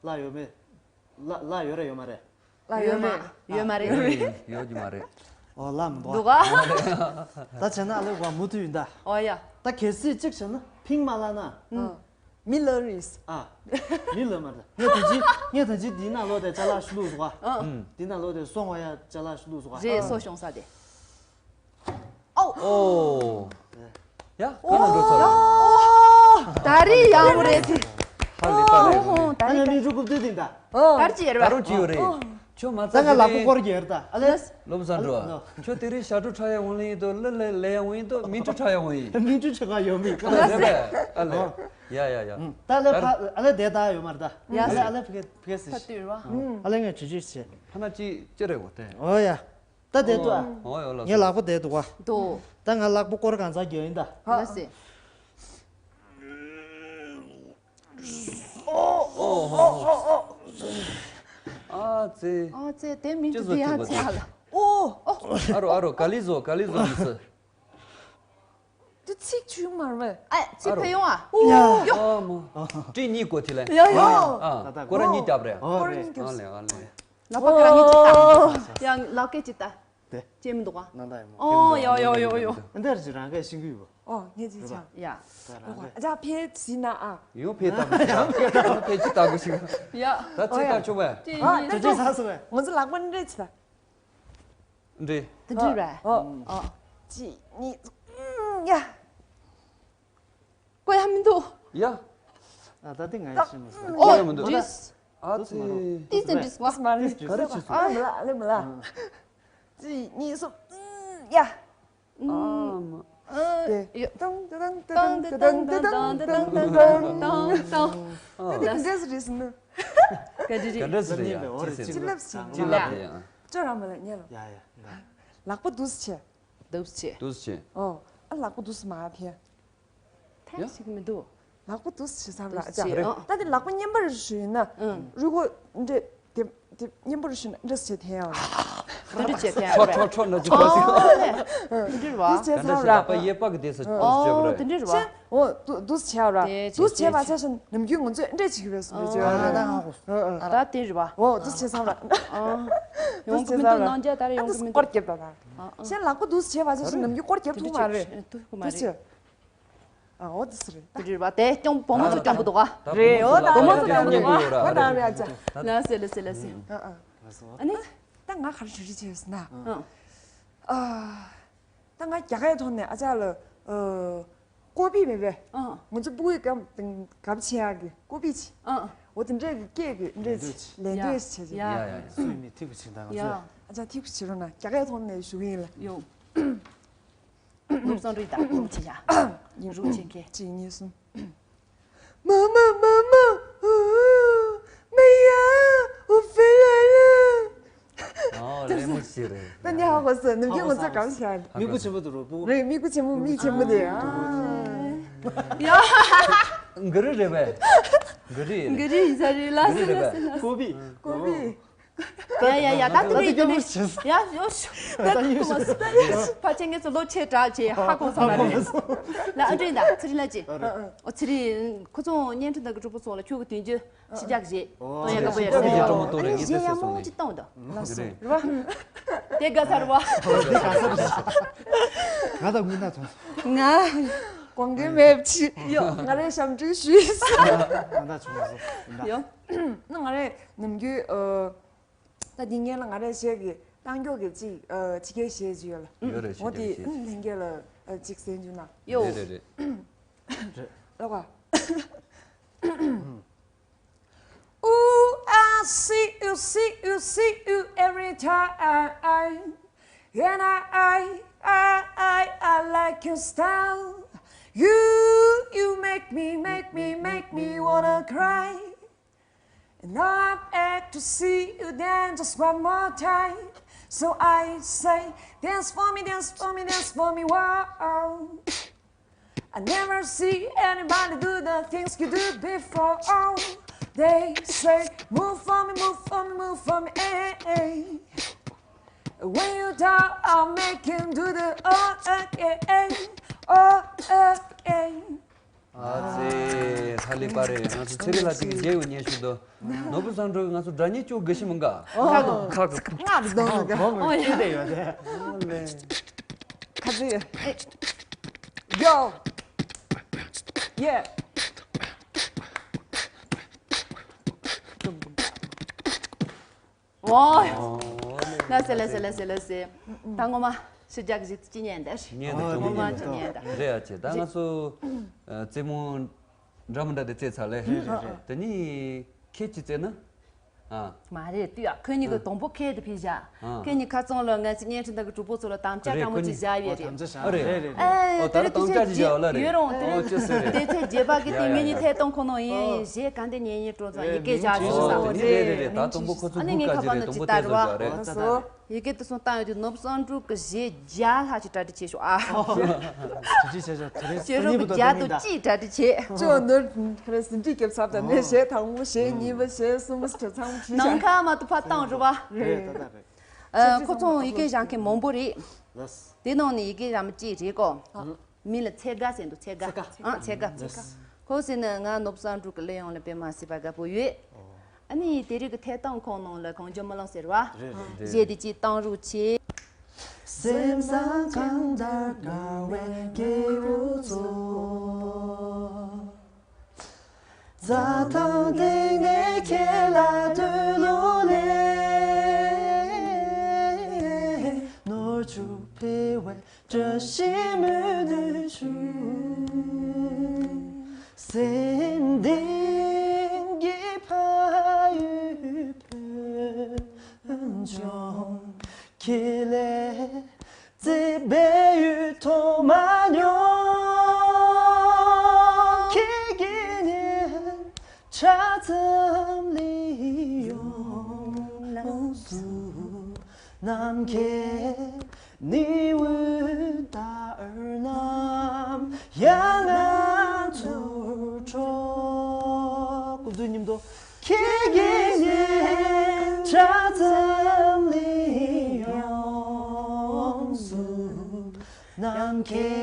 ལ་ཡོད་མེད། ལ་ལ་ཡོད་རེད་ཡོད་མ་རེད། ལ་ཡོད་མ་ཡོད་མ་རེད། ཡོད་ཀྱི་མ་རེད། ཨོ་ལ་མི་འདུག་ག་ད་བྱས་ན་ཨ་ལེ་བ་མུ་མཐུད་ཡིན་ད། ཨོ་ཡ། ད་གལ་སྲིད་གཅིག་བྱས་ན་ཕིང་མ་ལ་ན། ཨུ། མི་ལ་རིས། ཨ། མི་ལ་མ་རེད། ངས་ད་ཅི་ངས་ད་ཅི་འདི་ན་ལོ་དེ་ཅ་ལག་ཞུ་ལུགས་སོ། ཨ། འདི་ན་ལོ་དེ་སོང་བ་ཡ་ཅ་ལག་ཞུ་ལུགས་སོ། རེད། སོ་ཤོང་ས་དེ། ཨོ། ཡ། ག་ལ་འགྲོ་ཚར། ད་རེས་ཡག་པོ་རེད་དེ། ཧ་ལས་པ་རེད། ཨོ་ད་ཨ་ནི་རེད། མི་ཕྲུ་གུ་བསྡུས་ཏེ་ད། ད་རེས་ཅི་ཡེར་ད་བ། རུང་ཅི་ཡོད་རེད། ཁྱོད་མ་ད་ཚར་ང་ལག་པ་སྐོར་གྱི་ཡེར་ད། ཨ་ལས། ལོ་བཟང་འགྲོ། ཁྱོད་དེ་རིང་ཞག་དྲུག་ཁྲ་ཡ་འོང་ལེ་ཡིན་དོ། ལ་ལ་ལ་ཡ་འོང་ཡིན་དོ། མི་འགྲོ་ཁྲ་ཡ་འོང་ཡིན། མི་འགྲོ་ཁྲ་ཡ་ཡོང་མི། ཨ་ལས་རེད་པས། ཨ་ལས། ཡ་ཡ་ཡ། ད་ལས་ཕ་ཨ་ལས་དེ་ད་ཡོད་མ་རེད་ད། ཡ། ཨ་ལས་ཨ་ལས་ཕ་གི་ཕ་གི་སི། ཕ་དུས་ར། ཨ་ལས་ངས་ཇི་ཇི་བྱེད། ཕ་ན་ཅི་ཅི་རེད་འོ་དེ། ཨོ་ཡ། ད་བསྡད་འདུག་ཨ། ཨོ་ཡོ་ལ། ངའི་ལག་པ་བསྡད་འདུག་ཨ། འདུག་ད་ང་ལག་པ་སྐོར་གང་ཚ་རྒྱག་ཡིན་ད། ལ་སེ། ཨ་ཙེ། ཨ་ཙེ་དེ་མིན་དུ་དེ་ཡ་ཙེ་ཨ་ལ། ཨོ། ཨ་རོ་ཨ་རོ་ག་ལི་བཟོ་ག་ལི་བཟོ་མི་སི། དུ་ཚིག་ཆུ་མར་བས། ཨ་ཚིག་ཕེ་ཡོང་ཨ། ཨོ་ཡོ། ཨ་མ། ཏྲི་གཉིས་གོ་ཐི་ལེ། ཡ་ཡོ། ཨ་སྐོར་ར་གཉིས་རྒྱབ་རེད། ཨོ་རེད། ཨ་ལེ་ཨ་ལེ། ལག་པ་ག་ར་གཉིས་ཅི་ལྟ། ཡང་ལག་སྐད་ཅི་ལྟ། དེ། ཅེས་མི་འདུག་ག་ནང་ད་ཡོད་མོ། ཨོ་ཡོ་ཡོ་ཡོ་ཡོ། འདི་ར་ཅི་རང་གས་ཤིང་གུ་ཡོད་པ། ཨོ་ངས་ཅི་ཆ། ཡ། ད་རང་གས། ཨ་ཅག་ཕེ་ཟིན་ན་ཨ། ཡོ་ཕེ་ལྟ་གོ་ཤིག་ཡོ་ཕེ་ཅི་ལྟ་གོ་ཤིག་ཡ། ད་ཅི་ལྟ་ཆོག་པས། ཨ་ཅི་ཅི་ཟ་སོང་བས། ང་ཚོ་ལག་པ་འདྲེ་ཅི་ལྟ། འདྲེ། དེ་འདྲེ་རེད། ཨོ། ཨོ། ཅི་ནི། ཡ། ཀོ་ཡ་མི་འདུག་ཡ། ཨ་ད་དེ་ང་ཡི་ཤི་མི་སྲིད། ཨོ་ཡ་མི་འདུག་ཨ་ཙི། ཏི་ཙི་འདྲི་སོང་ཨ། ག་རེ་བྱེད་སོང་། ཨ་མི་ལ་ལེ་མི་ལ། ཨ། ཅི་གཉིས་གསུམ། ཡ། ཨ་མ། ཨ་དེ། ཡ། ཏང་ཏང་ཏང་ཏང་ཏང་ཏང་ཏང་ཏང་ཏང་ཏང་ཏང་ཏང་། ཨ་དེ་ག་འདྲས་རེད་ཟེར་ན། ག་འདྲས་རེད། ག་འདྲས་རེད་ཡ། ཅི་ལབ་ཟེར་ཅི་ལབ་ཡ། ཅོ་ར་མ་ལ་ཉལ་ལ། ཡ་ཡ། ལག་པ་འདུག་སེ་བྱས། འདུག་སེ་བྱས། འདུག་སེ་བྱས། ཨོ། ཨ་ལག་པ་འདུག་སེ་མ་ཕྱེ། ཐེངས་ཤིག་མི་འདུག་ལག་པ་འདུག་སེ་བྱས་ཙང་ར་ཨ་ཅག་ཨ། ད་དེ་ལག་པ་མཉམ་པར་ཞུས་ན། ཨང་། རུས་ཁོག་འདྲེ་དེ་དེ་མཉམ་པར་ཞུས་ན་འདྲ་སེ་ཐེན་ཡང་ར། འདི་འདྲ་བྱས་ཐེན་ཡང་ར། ཁྲོ་ཁྲོ་ཁྲོ་ན་ཅི་ཁོ་སི། ཨོ་ལེ། འདི་འདྲ་ར། འདུག་སེ་བྱས་ཙང་ར། ལག་པ་གཡས་པ་གི་དེ་སེ་འདུག་སེ་བྱས་པ་རེད། འདི་འདྲ་ར། ཨོ་འདུག་འདུག་སེ་བྱས་ར། དེ་འདུག་སེ་བྱས་པ་ཆ་ཤ་ནམ་རྒྱུན་ང་ཚོས་འདྲ་བྱེད་ཀྱི་རེད་སོང་རེད་ཅེས་ར། ད་དེ་ར་བ། ཨོ་འདུག་སེ་བྱས་ཙང་ར། ཡོང་གི་མི་འདུག་ནང་རྒྱ་ད་ར་ཡོང་གི་མི་འདུག་སྐོར་རྒྱབ་ད་ད། ཤ་ལག་པ་འདུག་སེ་བྱས་པ་ཆ་ཤ་ནམ་རྒྱུན་སྐོར་རྒྱབ་ཐུབ་མ་རེད། ཐུབ་མ་རེད། ཨ་འོ་དེ་སུ་རེད། དེ་འདྲ་རེད་བ། དེ་སྐྱོང་བུ་མོ་ཚོ་སྐྱོང་གི་འདུག་ག་རེད་འོ་ད་བུ་མོ་ཚོ་སྐྱོང་གི་འདུག་ག་ཨོ་ད་རེད་ཨ་ཅག་ལ་སེ་ལ་སེ་ལ་སེ། ཨ་ཨ་ཨ་ནི། ད་ང་ག་རེ་ཞུ་རྒྱུ་བྱས་ཟེར་ན། ཨ་ད་ང་རྒྱ་གར་ཐོག་ནས་ཨ་ཅག་ལ་ཀོ་པི་མེད་པས། ཨ་ང་ཚོ་སྤུ་གུའི་སྐབས་སྐབས་ཆེ་ཡག་གི་ཀོ་པི་ཆེ། ཨ་འོ་དེ་འདྲས་ཀྱི་སྐད་ཀྱི་འདྲས་ལན་འདེབས་བྱས་ཡ་ཡ་ཡ་སུ་ཡིན་ནི་ཐིག་པ་ཆེ་ད་ང་ཚོས། ཨ་ཅག་ཐིག་པ་ཆེ་རོགས་གནང་རྒྱ་གར་ཐོག་ནས་ཞུ་གི་ཡིན་ལ། ཡོ། ནུབ་སང་རི་དང་རུ་ཆེ་ཡ། རུ་ཆེ་མཁན། གཅིག་གཉིས་གསུམ། མ་མ་མ་མ། མ་ཡ། ཨུ་ཧྥེ་ལ་ལ། ཨོ་ལེ་མུ་ཤི་རེད། ད་ནི་ཧ་གོ་སོང་ནམ་རྒྱུན་ང་ཚོ་གང་བྱ། མིག་གུ་ཆེན་པོ་དུ་རོ་པུ། རེད་མིག་གུ་ཆེན་པོ་མིག་ཆེན་པོ་དེ། ཡ། ག་རེ་རེད་པས། ག་རེ་རེད། ག་རེ་ཡིན་ས་རེད་ལ་སེ་ལ་སེ་ལ། ཀོ་པི། ཀོ་པི། ཡ་ཡ་ཡ་ད་དེ་རེད་དེ་རེད། ཡ་ཡོ་ཤུ། ད་ད་ཡོ་ཤུ། ཕ་ཆེན་ངེད་ཚོ་ལོ་ཆེ་དྲག་ཆེ་ཧ་གོ་སོང་ན་རེད། ལ་ཨ་འདྲེ་ད་ཚེ་རིང་ལ་ཅི། ཨོ་ཚེ་རིང་ཁོ་ཚོ་བརྙན་འཕྲིན་དང་གི་གྲོགས་པོ་ཚོ་ལ་ཁྱོད་ཀྱི་དོན་རྒྱུ་ཞི་འཇགས་བྱེད་སྟོན་ཡ་དགའ་པོ་ཡ་ཞི་འཇགས་ཀྲོ་མོ་ཏོ་རེད། ངེད་ཚོ་ཟེར་སོང་ནས་ཅི་གཏོང་དང་རེད་བ། དེ་དགའ་ཚར་བ། ང་དང་དངུལ་ན་ཐོན། ང་དགོངས་འགལ་མེད་ཅི་ཡོ། ང་རེ་ཞབས་འདྲེན་ཞུས། ང་དང་བྱུང་སོང་ཡོ། ང་རེ་ནམ་རྒྱུན་ཨ། ད་འདི་ངན་ལ་ང་རས་བཤད་ཀྱི་རྟགས་མགྱོགས་ཀྱི་གཅིག་ཨ་ཕྱི་རྒྱལ་བཤད་ཅིག་ཡོད་ལ། ཡོད་རེད་ཕྱི་འོ་དེ་རྒྱལ་བཤད་ཅིག་ལྷན་རྒྱས་ལ་ཨ་གཅིག་གསན་རྒྱུ་ན། ཡོ། རེད་རེད་རེད། ལོ་ག Ooh, I see you, see you, see you every time. And I, I, I, I, I like your style. You, you make me, make me, make me wanna cry. And I beg to see you dance just one more time. So I say, dance for me, dance for me, dance for me, wow. I never see anybody do the things you do before. Oh, they say, move for me, move for me, move for me, eh, eh. When you talk, I'll make you do the oh, eh, eh, eh, oh, eh, eh. ཨ་ཙི། ཧ་ལས་པ་རེད། ང་ཚོ་ཚེ་རིང་ལགས་ཅིག་གི་མཇལ་ཡོང་ཉན་ཞུ་དོ། ནོར་བུ་བཟང་གྲོགས་ང་ཚོ་སྒྲ་སྙན་ཅོ་དགའ་ཤི་མི་འགའ། ཁ་གོ་ཁ་གོ་ཁ་གོ་ང་རེ་དོ་མི་འགའ། ཨོ་ཡ། ཁ་ཚི། Yo. Yeah. ཨོ། ལགས་སེ་ལགས་སེ་ལགས་སེ་ལགས་སེ། ད་ངོ་མ་ཕྱི་རྒྱལ་གྱི་གཞས་ཅི་ཉན་འདར། ཉན་འདར། ངོ་མ་ཅི་ཉན་འདར། རེད་ཨ་ཅེ། ད་ང་ཚོ་རྩེད་མོ་འདྲ་མི་འདྲ་དེ་རྩེད་ཚར་ལེ། དེ་ནི་ཁྱེད་ཀྱིས་རྩེད་ན། ཨ། མ་རེད་ལྟོས་ཨ། ཁོ་གཉིས་ཀྱི་དང་པོ་ཁྱེད་དེ་ཕེབས་བཞག་ཨ། ཁྱེད་གཉིས་ཁ་ཚང་ལ་ང་ཚོ་བརྙན་འཕྲིན་དག་གི་གྲོགས་པོ་ཚོ་ལ་དམ་བཅའ་རེད། སྤྲང་མོ་ཅིག་བཞག་ཡོད་རེད། ཨ་རེད། ཨེ། ཨོ་ད་རེད་དམ་བཅའ་ཅིག་བཞག་ཡོད་ལ་རེད། ཡོད་རུང་དེ་རིང་ཨོ་ཅི་ཟེར་རེད། དེ་ཚེ་རྗེས་པ་གི་དེ་ངེད་གཉིས་ཐད་གཏོང་ཁོ་ནང་ཡིན་ཞེས་ག་འདི་ཉན་ཉན་སྤྲོ་ཚང་ཡི་གེ་བཞག་ཞུ་ས་འོ་རེད། རེད་རེད། ད་དང་པོ་ཁོ་ཚོ་ཨ་ནི་ངའི་ཁ་པར་ནང་ཅིག་ལྟ་རུ་བ། ཡི་གེ་དེ་སོང་བཏང་ཡོད་དུས་ནོར་བུ་བསམ་གྲུབ་ཀྱི་གཞས་བརྒྱ་ལྷག་ཅིག་གྲ་སྒྲིག་བྱས་ཤོག་ཨ། ཞེ་དྲག་བྱས་ཤོག་དེ་རིང་ཤེས་རབ་བརྒྱ་དང་གཅིག་གྲ་སྒྲིག་བྱས། ཅོ་ནོར་ཁ་རེ་ཟིན་བྲིས་རྒྱབ་ཚབ་དང་ནས་གཞས་དང་པོ་གཞས་གཉིས་པ་གཞས་གསུམ་པ་ཟེར་ཚང་མ་བྲིས་ཤག་ནམ་མཁའ་མ་གཏོགས་ཕར་བཏང་རུ་བ། རེད་ད་ད་རེད། ཁོ་ཚོ་ཡི་གེ་བཞག་མཁན་མང་པོ་རེད། དེ་ནང་ནས་ཡི་གེ་བཞག་མ་གཅིག་རེད་གོ་མི་ལ་ཚེ་དགའ་ཟེར་འདུག་ཚེ་དགའ། ཚེ་དགའ། ཨང་ཚེ་དགའ། ཁོ་ཟེར་ན་ང་ནོར་བུ་བསམ་གྲུབ་ཀྱི་གླུ་དབྱངས་ལ་དཔེ་མ་སྲིད་པ་དགའ་པོ་ཡོད། ཨ་ནི་དེ་རིང་གི་ཐད་གཏོང་ཁང་ནང་ལ་གང་བྱུང་མི་ལང་ཟེར་བ། རེད་རེད། གཞས་དེ་ཅིག་བཏང་རོགས་བྱེད། སེམས་སང་གང་ལྟར་དགའ་བའི་སྐྱེས་བུ་ཚོ། རྩྭ་ཐང་སྟེང་ནས་ཁྱེད་ལ་འདུད་ལོ་ལེ། ནོར་ཕྱུགས་འཕེལ་བའི་བཀྲ་ཤིས་སྨོན་འདུན་ཞུ། སེམས་གཏིང་གི་ཕ་ཡུལ་བོད་ལྗོངས། ཁྱེད་ལས་བརྩེ་བའི་ཡུལ་མཐོང་མ་མྱོང་། ཁྱེད་ཀྱི་ཉིན་ཆ་ཙམ་ལ་ཡོངས་སུ་ནམ་མཁའི་ནི་འོད་ལྟར་རྣམ་ཡང་ང་ཚོར་འཕྲོ། སྐུ་གཟུགས་མཉམ་དུ། ཁྱེད་ཀྱི་ཉིན་ཆ་ཙམ་ལ་ཡོངས་སུ་ནམ་མཁའི་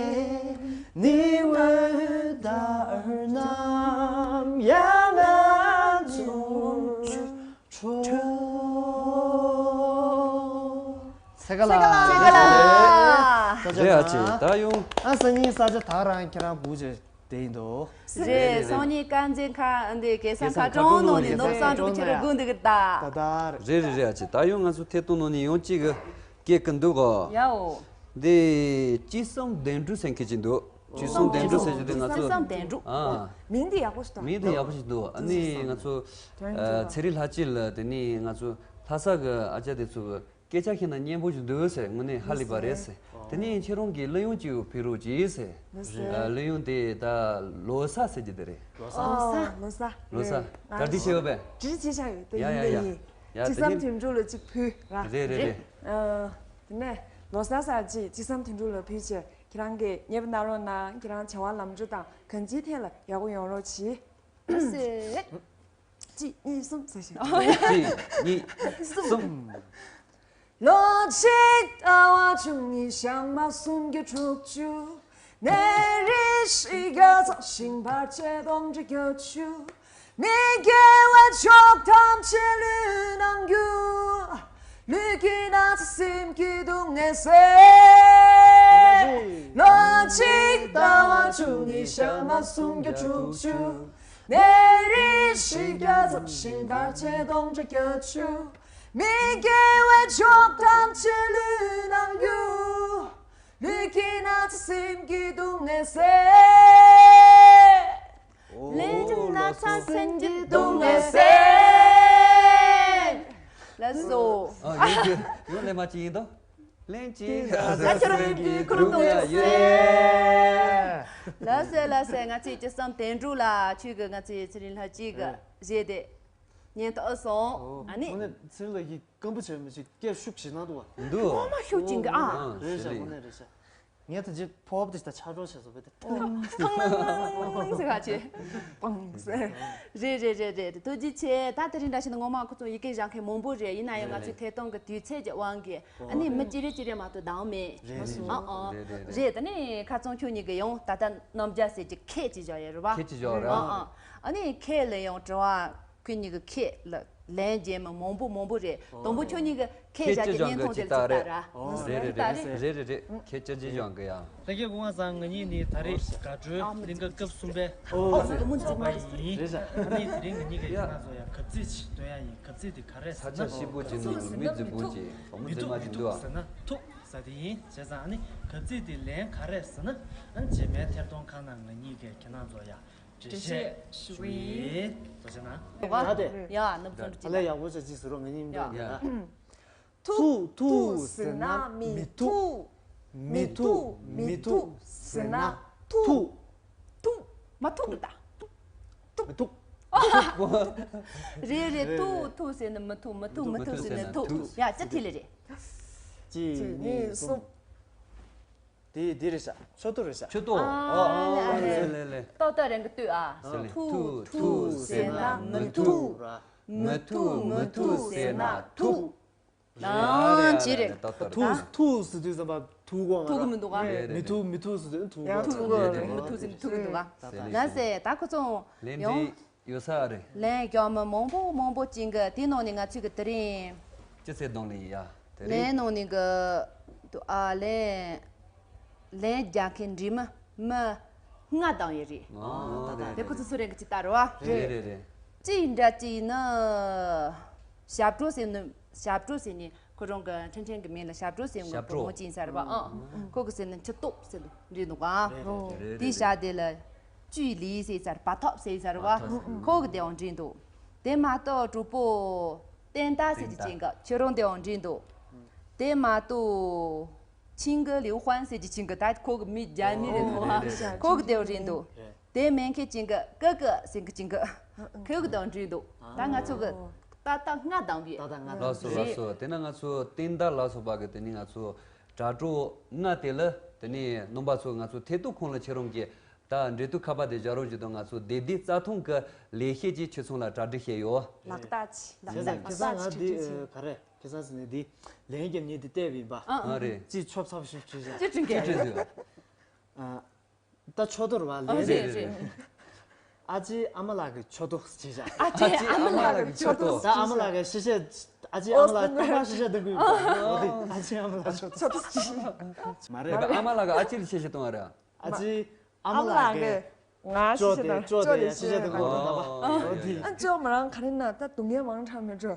ནི་འོད་ལྟར་རྣམ་ཡང་ང་ཚོར་འཕྲོ། ཚེ་ག་ལ། ཚེ་ག་ལ། རེད་ཨ་ཅེ། ད་ཡོང་། ཨ་སང་ཉིན་ས་ཆ་ད་རང་ཁྱེད་རང་བུ་ཅེ་དེ་ཡིན་འདུག་རེད་རེད། སང་ཉིན་དཀར་མཛེས་ཁ་འདི་གེ་སང་ཁ་གྲོང་ནང་ནས་ནོར་བསམ་གྲུབ་ཁྱེད་རང་དགུན་འདི་གི་ད། ད་ད་རེད། རེད་རེད་རེད་ཨ་ཅེ། ད་ཡོང་ང་ཚོ་ཐད་གཏོང་ནང་ནས་ཡོང་གཅིག་གི་སྐད་ཀྱི་འདུག་གོ་ཡའོ། འདི་ཅི་བསམ་དོན་འགྲུབ་ཟེར་མཁན་ཅིག་འདུག་ཅི་བསམ་དོན་འགྲུབ་ཟེར་གྱི་འདུག་ང་ཚོ་བསམ་དོན་འགྲུབ། ཨ། མིང་འདི་ཡག་པོ་ཞིག་འདུག་མིང་འདི་ཡག་པོ་ཞིག་འདུག་ཨ་ནི་ང་ཚོ་ཚེ་རིང་ལྷ་སྐྱིད་ལ་དེ་ནི་ང་ཚོ་ལྷ་ས་གི་ཨ་ཅག་དེ་ཚོ་གི་སྐད་ཆ་བཤད་ན་སྙན་པོ་ཞིག་འདུག་ཟེར་དངོས་གནས་ཧ་ལས་པ་རེད་ཟེར། དེ་ནས་ཁྱེད་རང་གི་གླུ་དབྱངས་ཅིག་ཕུལ་རོགས་གྱིས་ཟེར། ལགས་སོ། ཨ། གླུ་དབྱངས་དེ་ད་ལོ་གསར་ཟེར་གྱི་དེ་རེད། ལོ་གསར། ཨོ། ལོ་གསར། ལོ་གསར། ལོ་གསར། ག་འདྲ་བྱས་ཡོད་པས། འདྲི་བྱས་བཞག་ཡོད་དེ། ཡ་ཡ་ཡ། ཡིན་ཡིན། ཡ་ཅི་དེ་བསམ་ནི་དོན་གྲུབ་ལ་ཅིག་ཕུལ་ར། རེད་རེད་རེད། ཨ། དེ་ནས་ལོ་གསར་གསར་ཅིག་ཅི་བསམ་དོན་གྲུབ་ལ་ཕུལ་བྱས་ཁྱེད་རང་གིས་མཉེས་པོ་གནང་རོགས་གནང་། ཁྱེད་རང་བྱ་བ་ལམ་འགྲོ་དང་གང་ཅིའི་ཐད་ལ་ཡག་པོ་ཡོང་རོགས་གྱིས། ཟེར། གཅིག་གཉིས་གསུམ་ཟེར་ཞིག་གཅིག་གཉིས་གསུམ། ལོ་གཅིག་ཟླ་བ་བཅུ་གཉིས་ཞག་མ་སུམ་བརྒྱ་དྲུག་ཅུ། ནད་རིགས་བཞི་བརྒྱ་རྩ་ཤིང་བར་ཆད་སྟོང་དྲུག་བརྒྱད་ཅུ། མི་དགེ་བ་མཆོག་ཐམས་ཅད་ལུས་གནང་རྒྱུ། ལུས་ཀྱི་ན་ཚ་སེམས་ཀྱི་སྡུག་བསྔལ་སེལ། ལོ་གཅིག་ཟླ་བ་བཅུ་གཉིས་ཞག་མ་སུམ་བརྒྱ་དྲུག་ཅུ། ནད་རིགས་བཞི་བརྒྱ་རྩ་ཤིང་བར་ཆད་སྟོང་དྲུག་བརྒྱད་ཅུ། མི་དགེ་བ་མཆོག་ཐམས་ཅད་ལུས་གནང་རྒྱུ། ལུས་ཀྱི་ན་ཚ་སེམས་ཀྱི་སྡུག་བསྔལ་སེལ། ལུས་ཀྱི་ན་ཚ་སེམས་ཀྱི་སྡུག་བསྔལ་སེལ། ལགས་སོ། ཨ། ཡོང་གི་ཡོང་ལེ་མ་ཅི་ཡིན་དོ། ལན་གཅིག་ཨ་ཁྱོད་རང་གི་ཁུར་དུ་ཡོད་སེ། ལགས་སེ་ལགས་སེ། ང་ཚོའི་ཅི་བསམ་དོན་གྲུབ་ལགས། ཁྱོད་ཀྱིས་ང་ཚོའི་ཚེ་རིང་ལྷ་སྐྱིད་ཀྱི་གཞས་དེ་ཉན་ཐོས་སོང་། ཨ་ནི། དངོས་གནས་ཚེ་རིང་ལྷ་སྐྱིད་སྐམ་པོ་བྱས་མི་ཅིག་སྐད་ཤུགས་ཇེ་ནང་འདུག་བ། འདུག་ངོ་མ་ཤུགས་ཅན་གྱི་ཨ། རེད་ཤག་དངོས་གནས་རེད་ཤག་ངས་ད་ཅི་ཕོབ་དེ་ད་ཆ་འགྲོ་བྱས་སོ་བེ་དེ། ཐང་ཐང་ཟེར་ག་ཆེ། པང་ཟེར། རེད་རེད་རེད་རེད། ཐུགས་རྗེ་ཆེ། ད་དེ་རིང་འདྲ་བྱས་ན་ངོ་མ་ཁོ་ཚོ་ཡི་གེ་བཞག་མཁན་མང་པོ་རེད། ཡིན་ན་ཡང་ང་ཚོའི་ཐད་གཏོང་གི་དུས་ཚོད་ཀྱི་དབང་གིས་ཨ་ནི་མི་གཅིག་རེ་གཅིག་རེ་མ་གཏོགས་འདང་མེད། རེད་རེད། ཨ་ཨ། རེད་རེད་རེད། རེད། ད་ནི་ཁ་ཚང་ཁྱོད་གཉིས་ཀྱིས་ཡང་ད་ལྟ་རྣམ་རྒྱལ་ཟེར་གྱི་ཁེད་ཅིག་བཞག་ཡོད་རེད་བ། ཁེད་ཅིག་བཞག་རེད། ཨ་ཨ། ཨ་ནི་ཁེད་ལ་ཡང་དྲི་བ། ཁྱོད་གཉིས་ཀྱི་ཁས་ལ་ལན་རྒྱག་མི་མང་པོ་མང་པོ་རེད། དང་པོ་ཁྱོད་གཉིས་ཀྱི་ཁས་བཞག་གི་བརྙན་ཐུང་དེ་ལ་ཅིག་ལྟ་ར། རེད་རེད་རེད་རེད་རེད། ཁས་ཅི་ཅི་བཞག་གི་ཡ། ལྷན་རྒྱས་སྐུ་ངོ་ཚང་། ང་གཉིས་ནི་ད་རེས་དགའ་སྤྲོའི་གླིང་ག་སྐབས་གསུམ་པའི་ཨོ་ཚོགས་པ་ཡིན། རེད་ཤག་ཨ་ནི་དེ་རིང་ང་གཉིས་ཀྱིས་ཁྱེད་རང་ཚོ་ཡ་གབ་ཚིག་ཅིག་སྟོན་ཡ་ཡིན། གབ་ཚིག་དེ་ག་རེ་ཟེར་ན། ས་ཆ་ཞིག་པོ་ཅིག་ནང་གི་མི་རྫིག་པོ་ཅིག་བུ་མོ་མཛེས་མ་ཅིག་འདུག་ཨ། ཐུག་ཟེར་ན་ཐུག་ཟེར་དེ་ཡིན། བྱས་ཙང་ཨ་ནི་གབ་ཚིག་དེ་ལན་ག་རེ་ཟེར་ན། ཨ་ནི་རྗེས་མའི་ཐད་གཏོང་ཁང་ནང་ང་གཉིས་ཀྱིས་ཁྱེད་རང་ཚོ་ཡ་འགྲེལ་བཤད་ཞུ་ཡིན། ཐུགས་རྗེ་གནང་། ཡ་ནུབ་ཚོང་འགྲུལ་ཨ་ལས་ཡག་པོ་ཅིག་ཅིག་ཟེར་རོགས། ང་གཉིས་མི་འདོད་ཡ། ཡ། ཐུག་ཐུག་ཟེར་ན་མི་ཐུག་མི་ཐུག་མི་ཐུག་ཟེར་ན་ཐུག་ཐུག་ཐུག་མ་ཐུག་འདུག་ད། མི་ཐུག་རེད་རེད། ཐུག་ཐུག་ཟེར་ན་མི་ཐུག་མི་ཐུག་མི་ཐུག་ཟེར་ན་ཐུག་ཡ་ཅི་ཐི་ལི་རེད། གཅིག་གཉིས་གསུམ། དེ་དེ་རེད་ཤག་མཆོད་གཏོར་རེད་ཤག་མཆོད་གཏོར། ཨ་ཨ་ཨ་ལེ་ལེ་ལེ། ཏོག་ཏོག་རེ་འགའ་ལྟོས་ཨ། ཟེར་ལེ། ཐུག་ཐུག་ཐུག་ཟེར་ན་མི་ཐུག་མི་ཐུག་མི་ཐུག་ཟེར་ན་ཐུག་ཨ་ཅི་རེད། ཏོག་ཏོག་རེད། ཐུག་ཐུག་ཟེར་དུས་ཙམ་པ་ཐུག་གོ་ང་ཐུག་གི་མི་འདུག་ག་རེད་རེད། མི་ཐུག་མི་ཐུག་ཟེར་དུས་ཐུག་གོ་ཡང་ཐུག་གོ་རེད་རེད། མི་ཐུག་ཟེར་ནས་ཐུག་གི་འདུག་ག་ཟེར་ལེ། ན་ཟེ་ད་ཁོ་ཚོ་ལན་ཡོང་འདི་ཡོད་ས་རེད། ལན་རྒྱག་མི་མང་པོ་མང་པོ་ཅིག་གི་དེ་ནང་ནས་ང་ཚོས་གི་དེ་རིང་། ཅི་ཟེར་གདོང་ལེན་ཡ། དེ་རིང་ལན་ནང་ནས་གི་དུ་ཨ་ལན། ལན་རྒྱག་མཁན་འདྲི་མི་མི་ལྔ་བདམས་ཡོད་རེད། ཨ་ད་ད་དེ་ཁོ་ཚོ་སུ་རེད་གི་ཅིག་ལྟ་རོགས་ཨ། རེད་རེད་རེད། གཅིག་འདྲ་གཅིག་ནི། ཞབས་བྲོ་ཟེར་ནི་ཞབས་བྲོ་ཟེར་ནི་ཁོ་རང་གི་ཕྲན་ཕྲན་གི་མིང་ལ་ཞབས་བྲོ་ཟེར་ནི་ཞབས་བྲོ་བུ་མོ་ཅིག་ཡིན་ས་རེད་པ། ཨང་ཁོ་གི་ཟེར་ནི་མཆུ་ཏོ་ཟེར་ནི་རེད་འདུག་ག་རེད་རེད་རེད། དེའི་ཞག་དེ་ལ་ཅུའི་ལི་ཟེར་ས་རེད་པ། ཐོབ་ཟེར་ས་རེད་པ། ཁོ་གི་དེའང་འདྲི་འདུག་དེ་མ་གཏོགས་གྲོགས་པོ་ཏན་ཏ་ཟེར་གྱི་ཅིག་གི་ཁྱོད་རང་དེའང་འདྲི་འདུག་དེ་མ་གཏོགས། ཆིང་གི་ལིའུ་ཧུན་ཟེར་གྱི་ཆིང་གི་ད་ཁོ་གི་མི་རྒྱ་མི་རེད་འདུག་ཨ། ཁོ་གི་དེའང་འདྲི་འདུག་དེ་མིན་མཁན་ཅིང་གི་ཀི་ཀི་ཟེར་གི་ཅིང་གི་ཁོ་གི་དང་འདྲི་འདུག་ད་ང་ཚོ་གི་ཏག་ཏག་ལྔ་བདམས་ཡོད། ཏག་ཏག་ལྔ་བདམས་ལགས་སོ་ལགས་སོ། དེ་ན་ང་ཚོ་བསྟན་དར་ལ་སོགས་པ་གི་དེ་ནི་ང་ཚོ་དྲ་གྲོགས་ལྔ་དེ་ལ་དེ་ནི་རྣམ་པ་ཚོ་ང་ཚོ་ཐད་གཏོང་ཁང་ལ་ཁྱེད་རང་གི་ད་འབྲེལ་གཏུག་ཁ་པར་དེ་བཞག་རོགས་ཞུ་དང་། ང་ཚོ་བདེ་སྡུག་རྩྭ་ཐང་གི་ལས་བྱེད་ཀྱིས་ཁྱེད་ཚོ་ལ་གྲ་སྒྲིག་བྱས་ཡོད། ལག་རྟགས་ལག་རྟགས་ཁྱེད་ཚང་ང་འདི་ག་རེ། ཁ་སང་ཟིན་ནས་འདི་ལན་རྒྱབ་ནས་འདི་བལྟས་པ་ཡིན་པ། ཨ་ཨ་རེད། ཅི་ཆོབ་ཚབ་ཞིབ་བྱས་ཤག་ཅི་དྲན་གི་ཅི་དྲན་འདུག་ཨ། ད་ཆོ་ཏོ་ར་བ་ལན་རེད་རེད། ཨ་ཅེ་ཨ་མ་ལགས་ཀྱི་ཆོ་ཏོ་བྱས་ཤག་ཨ་ཅེ་ཨ་མ་ལགས་ཀྱི་ཆོ་ཏོ། ད་ཨ་མ་ལགས་ཀྱི་ཤེས་བྱ། ཨ་ཅེ་ཨ་མ་ལགས་རྟོགས་པ་ཤེས་བྱ་འདོན་གི་ཡོད་པ། འོ་དེ་ཨ་ཅེ་ཨ་མ་ལགས་ཆོ་ཏོ། ཆོ་ཏོ་བྱས་ཤག་མ་རེད། ཨ་མ་ལགས་ཀྱི་ཨ་ཅེ་ལ་ཤེས་བྱ་གཏོང་བ་རེད། ཨ་ཅེ་ཨ་མ་ལགས་ཀྱི། ང་ཅོ་ཤེས་དེ་ཤེས་ཅོ་དེ་ཡ་ཤེས་ཤེས་དེ་གོ་ད་པ། ཨོ་དེ། ཨ་ཅོ་མ་རང་ག་རེ་ན་ད་སྡུག་བསྔལ་མང་དྲགས་མེད་འགྲོ།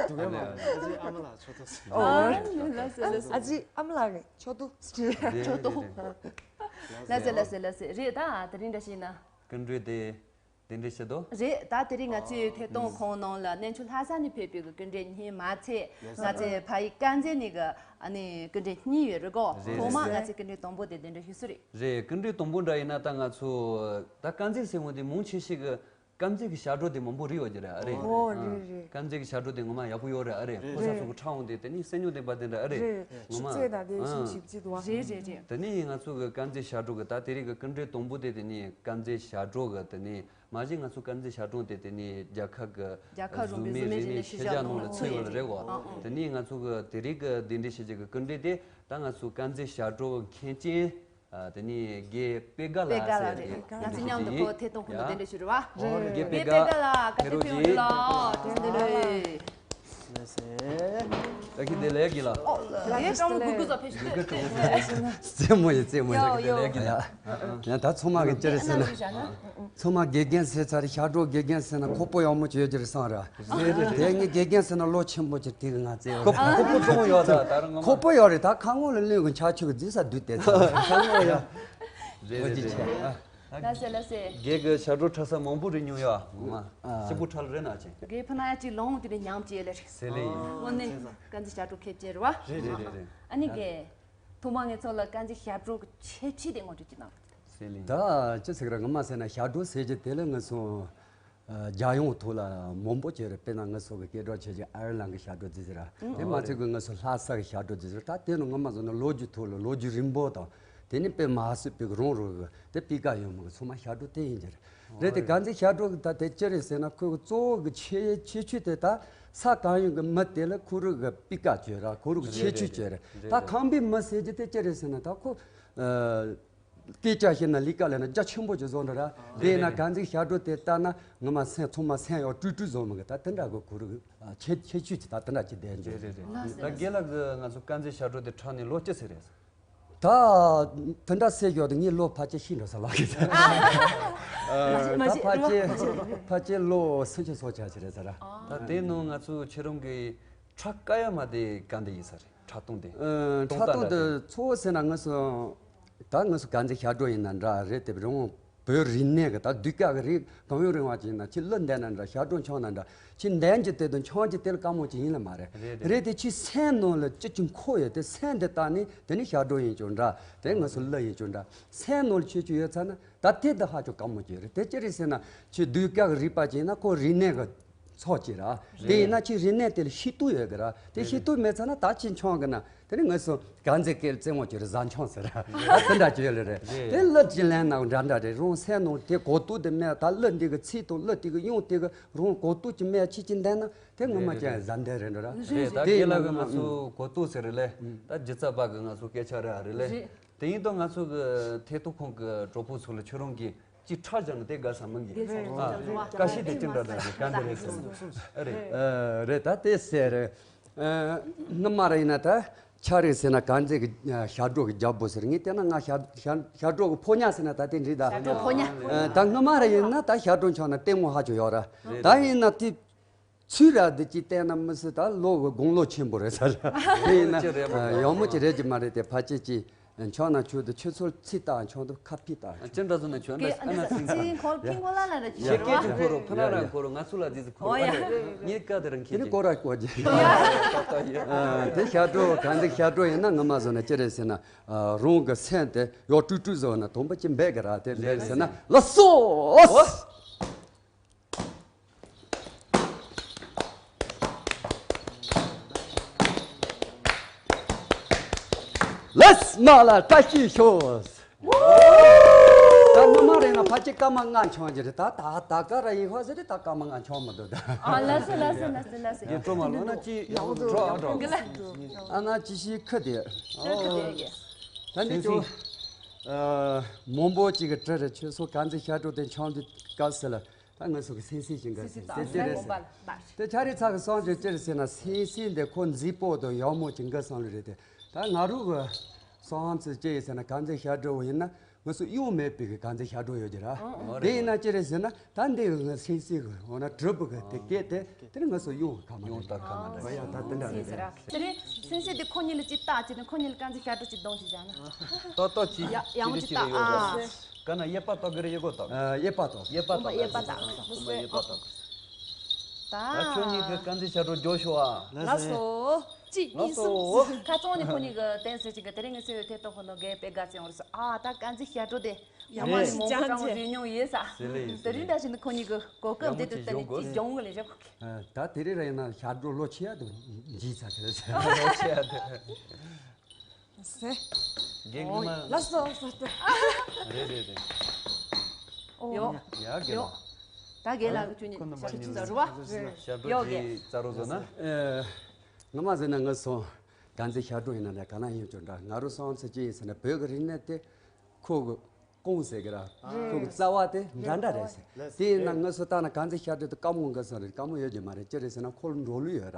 སྡུག་བསྔལ་མང་། ཨ་ཅེ་ཨ་མ་ལགས་ཆོ་ཏོ་ཟེར། ཨོ་ལགས་སེ་ལགས་སེ། ཨ་ཅེ་ཨ་མ་ལགས་ཆོ་ཏོ་ཟེར། ཆོ་ཏོ། ལགས་སེ་ལགས་སེ་ལགས་སེ། རེད་ད་དེ་རིང་འདྲ་ཞིག་ན། སྐུ་མགྲོན་དེ་གདན་འདྲེན་ཞུ་དོ། རེད་ད་དེ་རིང་ང་ཚོའི་ཐད་གཏོང་ཁང་ནང་ལ་གནས་མཆོག་ལྷ་ས་ནས་ཕེབས་པའི་སྐུ་མགྲོན་གཉིས་མ་ཚད་ང་ཚོའི་ཕ་ཡུལ་དཀར་མཛེས་ནས་གི་ཨ་ནི་སྐུ་མགྲོན་གཉིས་ཡོད་རེད་གོ། རེད་ཐོག་མ་རེད་ང་ཚོའི་སྐུ་མགྲོན་དང་པོ་དེ་གདན་འདྲེན་ཞུ་སྲིད་རེད། རེད། སྐུ་མགྲོན་དང་པོ་འདྲ་ཡིན་ན་ད་ང་ཚོ་ད་དཀར་མཛེས་ཟེར་འོང་དེ་མང་ཆེ་ཤོས་ཀྱི་དཀར་མཛེས་ཀྱི་ཞབས་བྲོ་དེ་མང་པོ་རིག་ཡོད་ཀྱི་རེད་ཨ་རེད། ཨོ་རེད་རེད། དཀར་མཛེས་ཀྱི་ཞབས་བྲོ་དེ་ངོ་མ་ཡག་པོ་ཡོད་རེད་ཨ་རེད། ཕོ་གསར་ཚོ་གི་ཁྲ་འོང་དེ་དེ་ནི་སེམས་མྱོང་ལྡན་པ་དེ་འདྲ་ཨ་རེད། རེད། ངོ་མ་ཆུ་ཚོད་དང་དེ་ཨ་ཞིབ་ཞིབ་ཅིག་འདུག་བ། རེད་རེད་རེད། དེ་ནི་ང་ཚོ་གི་དཀར་མཛེས་ཞབས་བྲོ་གི་ད་དེ་རིང་གི་སྐུ་མགྲོན་དང་པོ་དེ་དེ་ནི་དཀར་མཛེས་ཞབས་བྲོ་གི་དེ་ནི་མ་གཞི་ང་ཚོ་དཀར་མཛེས་ཞབས་བྲོ་དེ་དེ་ནི་རྒྱལ་ཁབ་ཀྱི་རྒྱལ་ཁབ་རིམ་པའི་གཟུགས་མེད་རིག་གནས་ཤེས་བྱ་ནང་ལ་ཚུད་ཡོད་རེད་གོ། དེ་ནི་ང་ཚོ་གི་དེ་རིང་གི་གདན་འདྲེན་ཞུ་རྒྱུ་གི་སྐུ་མགྲོན་དེ་ད་ང་ཚོ་དཀར་མཛེས་ཞབས་བྲོ་མཁན་ཆེན། ཨ། དེ་ནི་རྒན་པད་དཀར་ལགས་ཟེར་ཡ་དེ། ང་ཚོ་མཉམ་དུ་ཁོ་ཐད་གཏོང་ཁང་དུ་གདན་འདྲེན་ཞུ་རེད་བ། ཨོ་རྒན་པད་དཀར། རྒན་པད་དཀར་ལགས་བཀའ་དྲིན་ཆེ་ཡོང་ལ་དེ་འདི་ལོས། ལགས་སེ། ད་ཁྱེད་དེ་ལས་ཀྱི་ལ། ཨོ་རྒན་ཀྲང་གུ་གུ་ཚོ་ཕེབས་ཤིག་རྩེད་མོ་ཡིན་རྩེད་མོ་ཡིན། ཡོ་ཡོ། ཡ་ཡ་ད་ཚང་མ་གི་ཅི་རེད་ཟེར་ན། ཚང་མ་དགེ་རྒན་ཟེར་ཚར་ཞབས་བྲོ་དགེ་རྒན་ཟེར་ན་ཁོག་པ་ཡག་མོ་ཅིག་ཡོད་ཀྱི་རེད་བསམ་ར། རེད་རེད། དེ་ངས་དགེ་རྒན་ཟེར་ན་ལོ་ཆེན་པོ་ཅིག་དེ་གི་ང་རྩེ་ཡོད་རེད། ཁོག་པ་ཆུང་ཡོད་ད་ད་རང་ངོ་མ། ཁོག་པ་ཡོད་རེད། ད་ཁ་ངོ་ལ་གློད་གི་འཆར་ཆུ་གི་རྫི་ས་བསྡུས་ཏེ་ཚར་ཁ་ངོ་ཡོད། རེད་རེད་རེད། ལགས་སེ་ལགས་སེ། དགེ་གི་ཞབས་བྲོ་འཁྲབ་ས་མང་པོ་རེད་མྱོང་ཡ་ངོ་མ། ཨ། ཞིབ་པོ་འཁྲབ་ལ་རེད་ན་ཅིང་། དགེ་ཕ་ན་ཡ་ཅིག་ལོང་དེ་རེད་ཉམས་ཅིག་ཡ་ལེ་རེད། ཟེར་ལེ་ཡིན། དངོས་གནས་དཀར་མཛེས་ཞབས་བྲོ་མཁས་ཅན་རེད་བ། རེད་རེད་རེད་རེད། ཨ་ནི་དགེ། ཐོག་མ་ངས་ཚོ་ལ་དཀར་མཛེས་ཞབས་བྲོ་གི་ཁྱད་ཆོས་དེ་ངོ་སྤྲོད་ཅིག་གནང་རོགས་གྱིས། ཟེར་ལེ། ད་ཅི་ཟེར་ར་ངོ་མ་ཟེར་ན་ཞབས་བྲོ་ཟེར་རྒྱུ་དེ་ལ་ངས་སོང་། ཨ། རྒྱལ་ཡོངས་ཐོག་ལ་མང་པོ་བྱས་རེད། དཔེར་ན་ངས་སོ་གི་སྐད་གྲགས་ཆེ་ཆེ་ཨར་ལན་གི་ཞབས་བྲོ་ཟེར་ཟེར་ར། དེ་མ་ཚད་གི་ངས་སོ་ལྷ་ས་གི་ཞབས་བྲོ་ཟེར་ཟེར། ད་དེ་ནི་ངོ་མ་ཟེར་ན་ལོ་རྒྱུས་ཐོག་ལ་ལོ་རྒྱུས་རིང་པོ་དང་། དེ་ནི་དཔེ་མ་སྲིད་པའི་རང་རང་གི་དེ་སྤུས་ཀ་ཡོད་མ་གི་ཚང་མ་ཞབས་བྲོ་དེ་ཡིན་གྱི་རེད། རེད་དེ་དཀར་མཛེས་ཞབས་བྲོ་གི་ད་དེ་ཅི་རེད་ཟེར་ན་ཁོའི་གཙོ་བོ་གི་ཁྱད་ཁྱད་ཆོས་དེ་ད་ས་གང་ཡོད་གི་མི་དེ་ལ་ཁོ་རང་གི་སྤུས་ཀ་བྱོས་ར་ཁོ་རང་གི་ཁྱད་ཆོས་བྱོས་ར། ད་ཁམས་པའི་མི་ཟེར་རྒྱུ་དེ་ཅི་རེད་ཟེར་ན་ད་ཁོ། ཨ། སྐད་ཆ་བཤད་ན་ལས་ཀ་ལས་ན་རྒྱ་ཆེན་པོ་ཅིག་བཟོ་འདྲ་ར། དེ་ཡིན་ན་རེད། དཀར་མཛེས་ཞབས་བྲོ་དེ་ལྟ་ན་ངོ་མ་སེམས་ཚང་མ་སེམས་ཡག་སྤྲུལ་སྤྲུལ་བཟོ་མི་གི་ད་དེ་འདྲ་གི་གུ་རུ་ཁྱད་ཁྱད་ཆོས་ཅིག་ད་དེ་འདྲ་ཅིག་བསྡད་རེད་འདུག་རེད་རེད། ད་རྒན་ལགས་ཀྱི་ང་ཚོ་དཀར་མཛེས་ཞབས་བྲོ་དེ་འཁྲབ་ནས་ལོ་ཅི་ཟིག་རེད། ད་དེ་འདྲ་ཟེར་ཡོད་དེ་ངའི་ལོ་ཕལ་ཆེར་ཤི་འགྲོ་ས་ལགས་ཀྱི་ད་མ་ཤི་མ་ཤི་ཕལ་ཆེར་ཕལ་ཆེར་ལོ་སུམ་ཅུ་སོ་ཆ་ཅིག་རེད་ཟེར་ར། ད་དེ་ནང་ང་ཚོ་ཁྱེད་རང་གི་འཁྲབ་དཀའ་ཡ་མ་དེ་ག་འདི་ཡིན་ས་རེད། འཁྲབ་སྟངས་དེ། ཨ། འཁྲབ་སྟངས་དེ་གཙོ་བོ་ཟེར་ན་ང་ཚོ་ད་ང་ཚོ་དཀར་མཛེས་ཞབས་བྲོ་ཡིན་ན་འདྲ་རེད་དེ་རི་བོ་བོད་རིག་གནས་ཀྱི་ད་ཟློས་གར་གྱི་རིགས་གང་ཡོད་རིང་བ་ཅིག་ཡིན་ན་ཁྱི་གླུ་འདོན་ན་འདྲ་ཞབས་བྲོ་འཁྲབ་ན་འདྲ་ཁྱི་འདོན་གྱི་དེ་དང་འཁྲབ་ཀྱི་དེ་ལ་དཀའ་མོ་ཅིག་ཡིན་ལ་མ་རེད། རེད་རེད། རེད་དེ་ཁྱི་སེམས་ནང་ལ་ཅི་ཅིག་འཁོར་ཡོད་དེ་སེམས་དེ་བཏང་ནས་དེ་ནི་ཞབས་བྲོ་ཡིན་ཀྱང་འདྲ་དེ་ང་ཚོ་གླུ་ཡིན་ཀྱང་འདྲ་སེམས་ནང་ལ་ཁྱོད་ཀྱི་ཡོད་ཚར་ན་ད་དེ་དེ་ཧ་ཅང་དཀའ་མོ་ཅིག་རེད། དེ་ཅི་རེད་ཟེར་ན་ཁྱི་ཟློས་གར་གྱི་རིག་པ་ཅིག་ཡིན་ན་ཁོ་རིག་གནས་ཀྱི། ཚོགས་ཀྱི་ར། དེ་ཡིན་ན་ཁྱི་རིག་གནས་དེ་ལ་ཤེས་རྟོགས་ཡོད་གི་ར། དེ་ཤེས་རྟོགས་མེད་ཚར་ན་ད་ཁྱི་འཁྲབ་གི་ན་དེ་ནི་ངོས་སུ་དཀར་མཛེས་སྐད་རྩེད་མོ་ཅིག་རེད། གཟའ་འཁྲབ་ཟེར་ར། དེ་འདྲ་ཅིག་ཡོད་ལེ་རེད། དེ་གླུ་ཅིག་ལེན་ན་འདྲ་འདྲ་རེད། རང་སེམས་ནང་དེ་གོ་རྟོགས་དེ་མེད་ད་གླུ་འདི་གི་ཚིག་དང་གླུ་དེ་གི་དབྱངས་དེ་གི་རང་གོ་རྟོགས་ཅིག་མེད་ཁྱི་ཅིག་འདན་ན་དེ་ངོ་མ་ཅན་གཟའ་འདན་རེད་འདྲ་ར། རེད། ད་དེ་ཡིན་རྒན་ལགས་ན་ཀྱི་ང་ཚོ་གོ་རྟོགས་ཟེར་རེད་ལེ། ད་སྒྱུ་རྩལ་པ་གི་ང་ཚོ་སྐད་ཆ་རེད་ཨ་རེད་ལེ། རེད། དེ་ཡིན་དུས་ང་ཚོ་གི་ཐད་གཏོང་ཁང་གི་གྲོགས་པོ་ཚོ་ལ་ཁྱོད་རང་གིས་ཅིག་འཁྲབ་བཞག་ན་དེ་དགའ་ས་མིན་གི། དགའ་ས་མིན་གི། ཨ། དཀའ་སྤྱད་དེ་ཅི་འདྲ་འདྲ་གི་དཀའ་འདི་རེད་ཟེར། ཨ་རེད། ཨ། རེད་ད་དེ་ཟེར། ཨ། སྔོན་མ་ར་ཡིན་ན་ད་ཆ་རེད་ཟེར་ན་དཀར་མཛེས་གི་ཞབས་བྲོ་གི་རྒྱལ་པོ་ཟེར་ངས་བལྟས་ན་ང་ཞབས་ཞབས་བྲོ་གི་ཕོ་ཉ་ཟེར་ན་ད་དེ་འདྲ་ད། ཞབས་བྲོ་ཕོ་ཉ། ཨ། ད་སྔོན་མ་ར་ཡིན་ན་ད་ཞབས་བྲོ་འཁྲབ་ན་ལྟད་མོ་ཧ་ཅང་ཡོད་ར། རེད། ད་ཡིན་ན་དེ། ཚུལ་ར་འདི་ཅིག་བལྟས་ན་མི་སྲིད་ད་ལོ་གི་དགུང་ལོ་ཆེན་པོ་རེད་ཟེར། དེ་ཡིན་ན་ཡག་མོ་ཅིག་རེད་ཀྱི་མ་རེད་དེ་ཕལ་ཆེར་ཅིག་འཁྲབ་ན་ཁྱོད་དུ་ཁྱོད་ཚོར་ཚིག་ལྟ་འཁྲབ་དུ་ཁ་ཕྱིས་ལྟ། ཅི་འདྲ་ཟེར་ན་ཁྱོད་འདྲ་ཨ་ན་ཚིག་ཚིག་འཁོར་ཕིང་གོ་ལ་ལ་རེད་ཅི་ཤེས་སྐད་ཅིག་འཁོར་རོ་ཕ་ལ་ལ་འཁོར་རོ་ང་ཚོ་ལ་དེ་ཚོ་འཁོར་ཨོ་ཡ། ཨ་ནི་ཀ་དེ་རང་དེ་ཁྱེད་ནི་ཀོ་ར་ཀོ་རྒྱུ། ད་ད་ཡ། ཨ། དེ་ཞབས་བྲོ་གང་འདི་ཞབས་བྲོ་ཡིན་ན་ངོ་མ་བཟོ་ན་ཅི་རེད་ཟེར་ན། ཨ། རང་གི་སེམས་དེ་ཡག་སྤྲུལ་སྤྲུལ་བཟོ་ན་དང་པོ་ཅི་འབད་གི་ར་དེ་འབད་ཟེར་ན་ལགས་སོ། ལགས་མ་ལ་བཀྲ་ཤིས་ཤོག་ད་མི་མ་རེད་ན་ཕལ་ཆེར་སྐར་མ་ལྔ་འཁྲབ་རྒྱུ་རེད། ད་ད་ད་ག་ར་ཡིན་ཧོ་ཟེར་རེད། ད་སྐར་མ་ལྔ་འཁྲབ་མི་འདུག་ད། ཨ་ལགས་སོ་ལགས་སོ་ལགས་སོ་ལགས་སོ། ཡ་སྤྲོ་མ་ལོ་ན་ཅི་འགྲོ་ཨ་འགྲོ། ཨ་ན་ཅི་ཞིག་ཁུ་དེ། ཁུ་དེ་ཡ། ད་འདི་ཅོ། ཨ། མང་པོ་ཅིག་གི་དྲི་རེད། ཁྱོད་ཚོ་ག་ཚོད་ཞབས་བྲོ་དེ་འཁྲབ་འདི་སྐབས་སུ་ལ། ད་ང་ཚོ་གི་སེམས་སེམས་ཞིག་འགའ་ཞིག་དེ་ཅི་རེད་ཟེར། དེ་ཆ་རེ་ཚ་གི་སོང་ཅི་ཅི་རེད་ཟེར་ན་སེམས་སེམས་འདི་ཁོ་མཛེས་པོ་དང་ཡག་མོ་ཅིག་འགའ་སོང་ལེ་རེད་དེ། ད་ང་རུ་གི་སོང་ཚི་ཅི་ཡིན་ཟེར་ན་ག་ཚོད་ཞབས་བྲོ་བོ་ཡིན་ན་ང་ཚོ་གཡོ་མེད་པའི་གི་ག་ཚོད་ཞབས་བྲོ་ཡོད་ཀྱི་ར། དེ་ཡིན་ན་ཅི་རེད་ཟེར་ན་ད་འདི་གི་ང་སེམས་སེམས་གི་འོ་ན་གྲུབ་པོ་གི་དེ་སྐད་དེ་དེ་ནི་ང་ཚོ་གཡོ་གི་ཁ་མ་གཡོ་ད་ཁ་མ་འདྲ་ཡ་ད་དེ་འདྲ་རེད། དེ་རེད། སེམས་སེམས་དེ་ཁོ་གཉིས་ལ་ཅི་ལྟ་ཅི་ནི་ཁོ་གཉིས་ལ་ག་ཚོད་ཞབས་བྲོ་ཅི་གཏོང་ཅི་བྱ་ན། ཏོ་ཏོ་ཅི་ཡ་ཡག་མོ་ཅི་ཅི་ལྟ་རེ་ཡོད་ཨ། ག་ན་གཡས་པ་ཏོག་གི་རེད་གཡས་སྐོར་ཏོག་གཡས་པ་ཏོག་གཡས་པ་ཏོག་གཡས་པ་ཏོག་གཡས་པ་ཏོག་ད་ཁྱོད་གཉིས་ཀྱི་དཀར་མཛེས་ཞབས་བྲོ་མགྱོགས་ཤོག་ཨ། ལགས་སོ། གཅིག་གཉིས་གསུམ། ཁ་ཚང་ནས་ཁོ་གཉིས་ཀྱི་བསྟན་སྲིད་ཅིག་གི་དེ་རིང་ངས་སེ་ཡོད་ཐད་གཏོང་ཁོ་ནོ་རྒན་དཔེ་དགའ་ཚེ་ཡོང་རེད་ཟེར་ཨ། ད་དཀར་མཛེས་ཞབས་བྲོ་དེ་ཡག་མོ་ཞིག་མང་པོ་ཀྲང་རེ་མྱོང་ཡོད་ས། དེ་རིང་ད་ཞིག་ནི་ཁོ་གཉིས་ཀྱི་གོ་སྐབས་འདི་དུ་བསྟན་ནས་ཅིག་སྦྱོང་གི་ལས་བྱ་ཁོ་གི་ད་དེ་རིང་ར་ཡིན་ན་ཞབས་བྲོ་ལོ་ཆེ་ཡ་དུ་འཇིག་ཚ་དེ་རེད་ཟེར། ལོ་ཆེ་ཡ་དུ། ཟེ། རྒན་ངོ་མ། ལགས་སོ་ལགས་སོ་ལགས་སོ། རེད་རེད་རེད། ཡོ། ཡ་རྒན་ལགས། ད་རྒན་ལགས་ཁྱོད་ཉིད་ཁོ་རྣམ་པ་ཞབས་ཕྱི་ཉིད་ཚར་རུ་བ། ཞབས་བྲོ་ཡོ་རྒན། ཅིག་རྩ་རོ་བཟོ་ན། ཨེ། ངོ་མ་ཟེར་ན་ངོ་སོང་། ག་ཚོད་ཞབས་བྲོ་ཡིན་ན་འདྲ་ག་ན་ཡིན་ཅོ་འདྲ་ང་རུ་སོང་ཚེ་ཅི་ཡིན་ཟེར་ན་བོད་ཀྱི་རིག་གནས་དེ་ཁོ་གི་ཀུང་ཟེར་གི་ར། ཁོ་གི་རྩ་བ་དེ་འདྲ་འདྲ་རེད་ཟེར། དེ་ཡིན་ན་ངོ་སོ་ལྟ་ན་ག་ཚོད་ཞབས་བྲོ་དེ་དཀའ་མོ་འགའ་ས་རེད། དཀའ་མོ་ཡོད་ཀྱི་མ་རེད། ཅི་རེད་ཟེར་ན་ཁོ་ལ་འགྲོ་ལུགས་ཡོད་ར།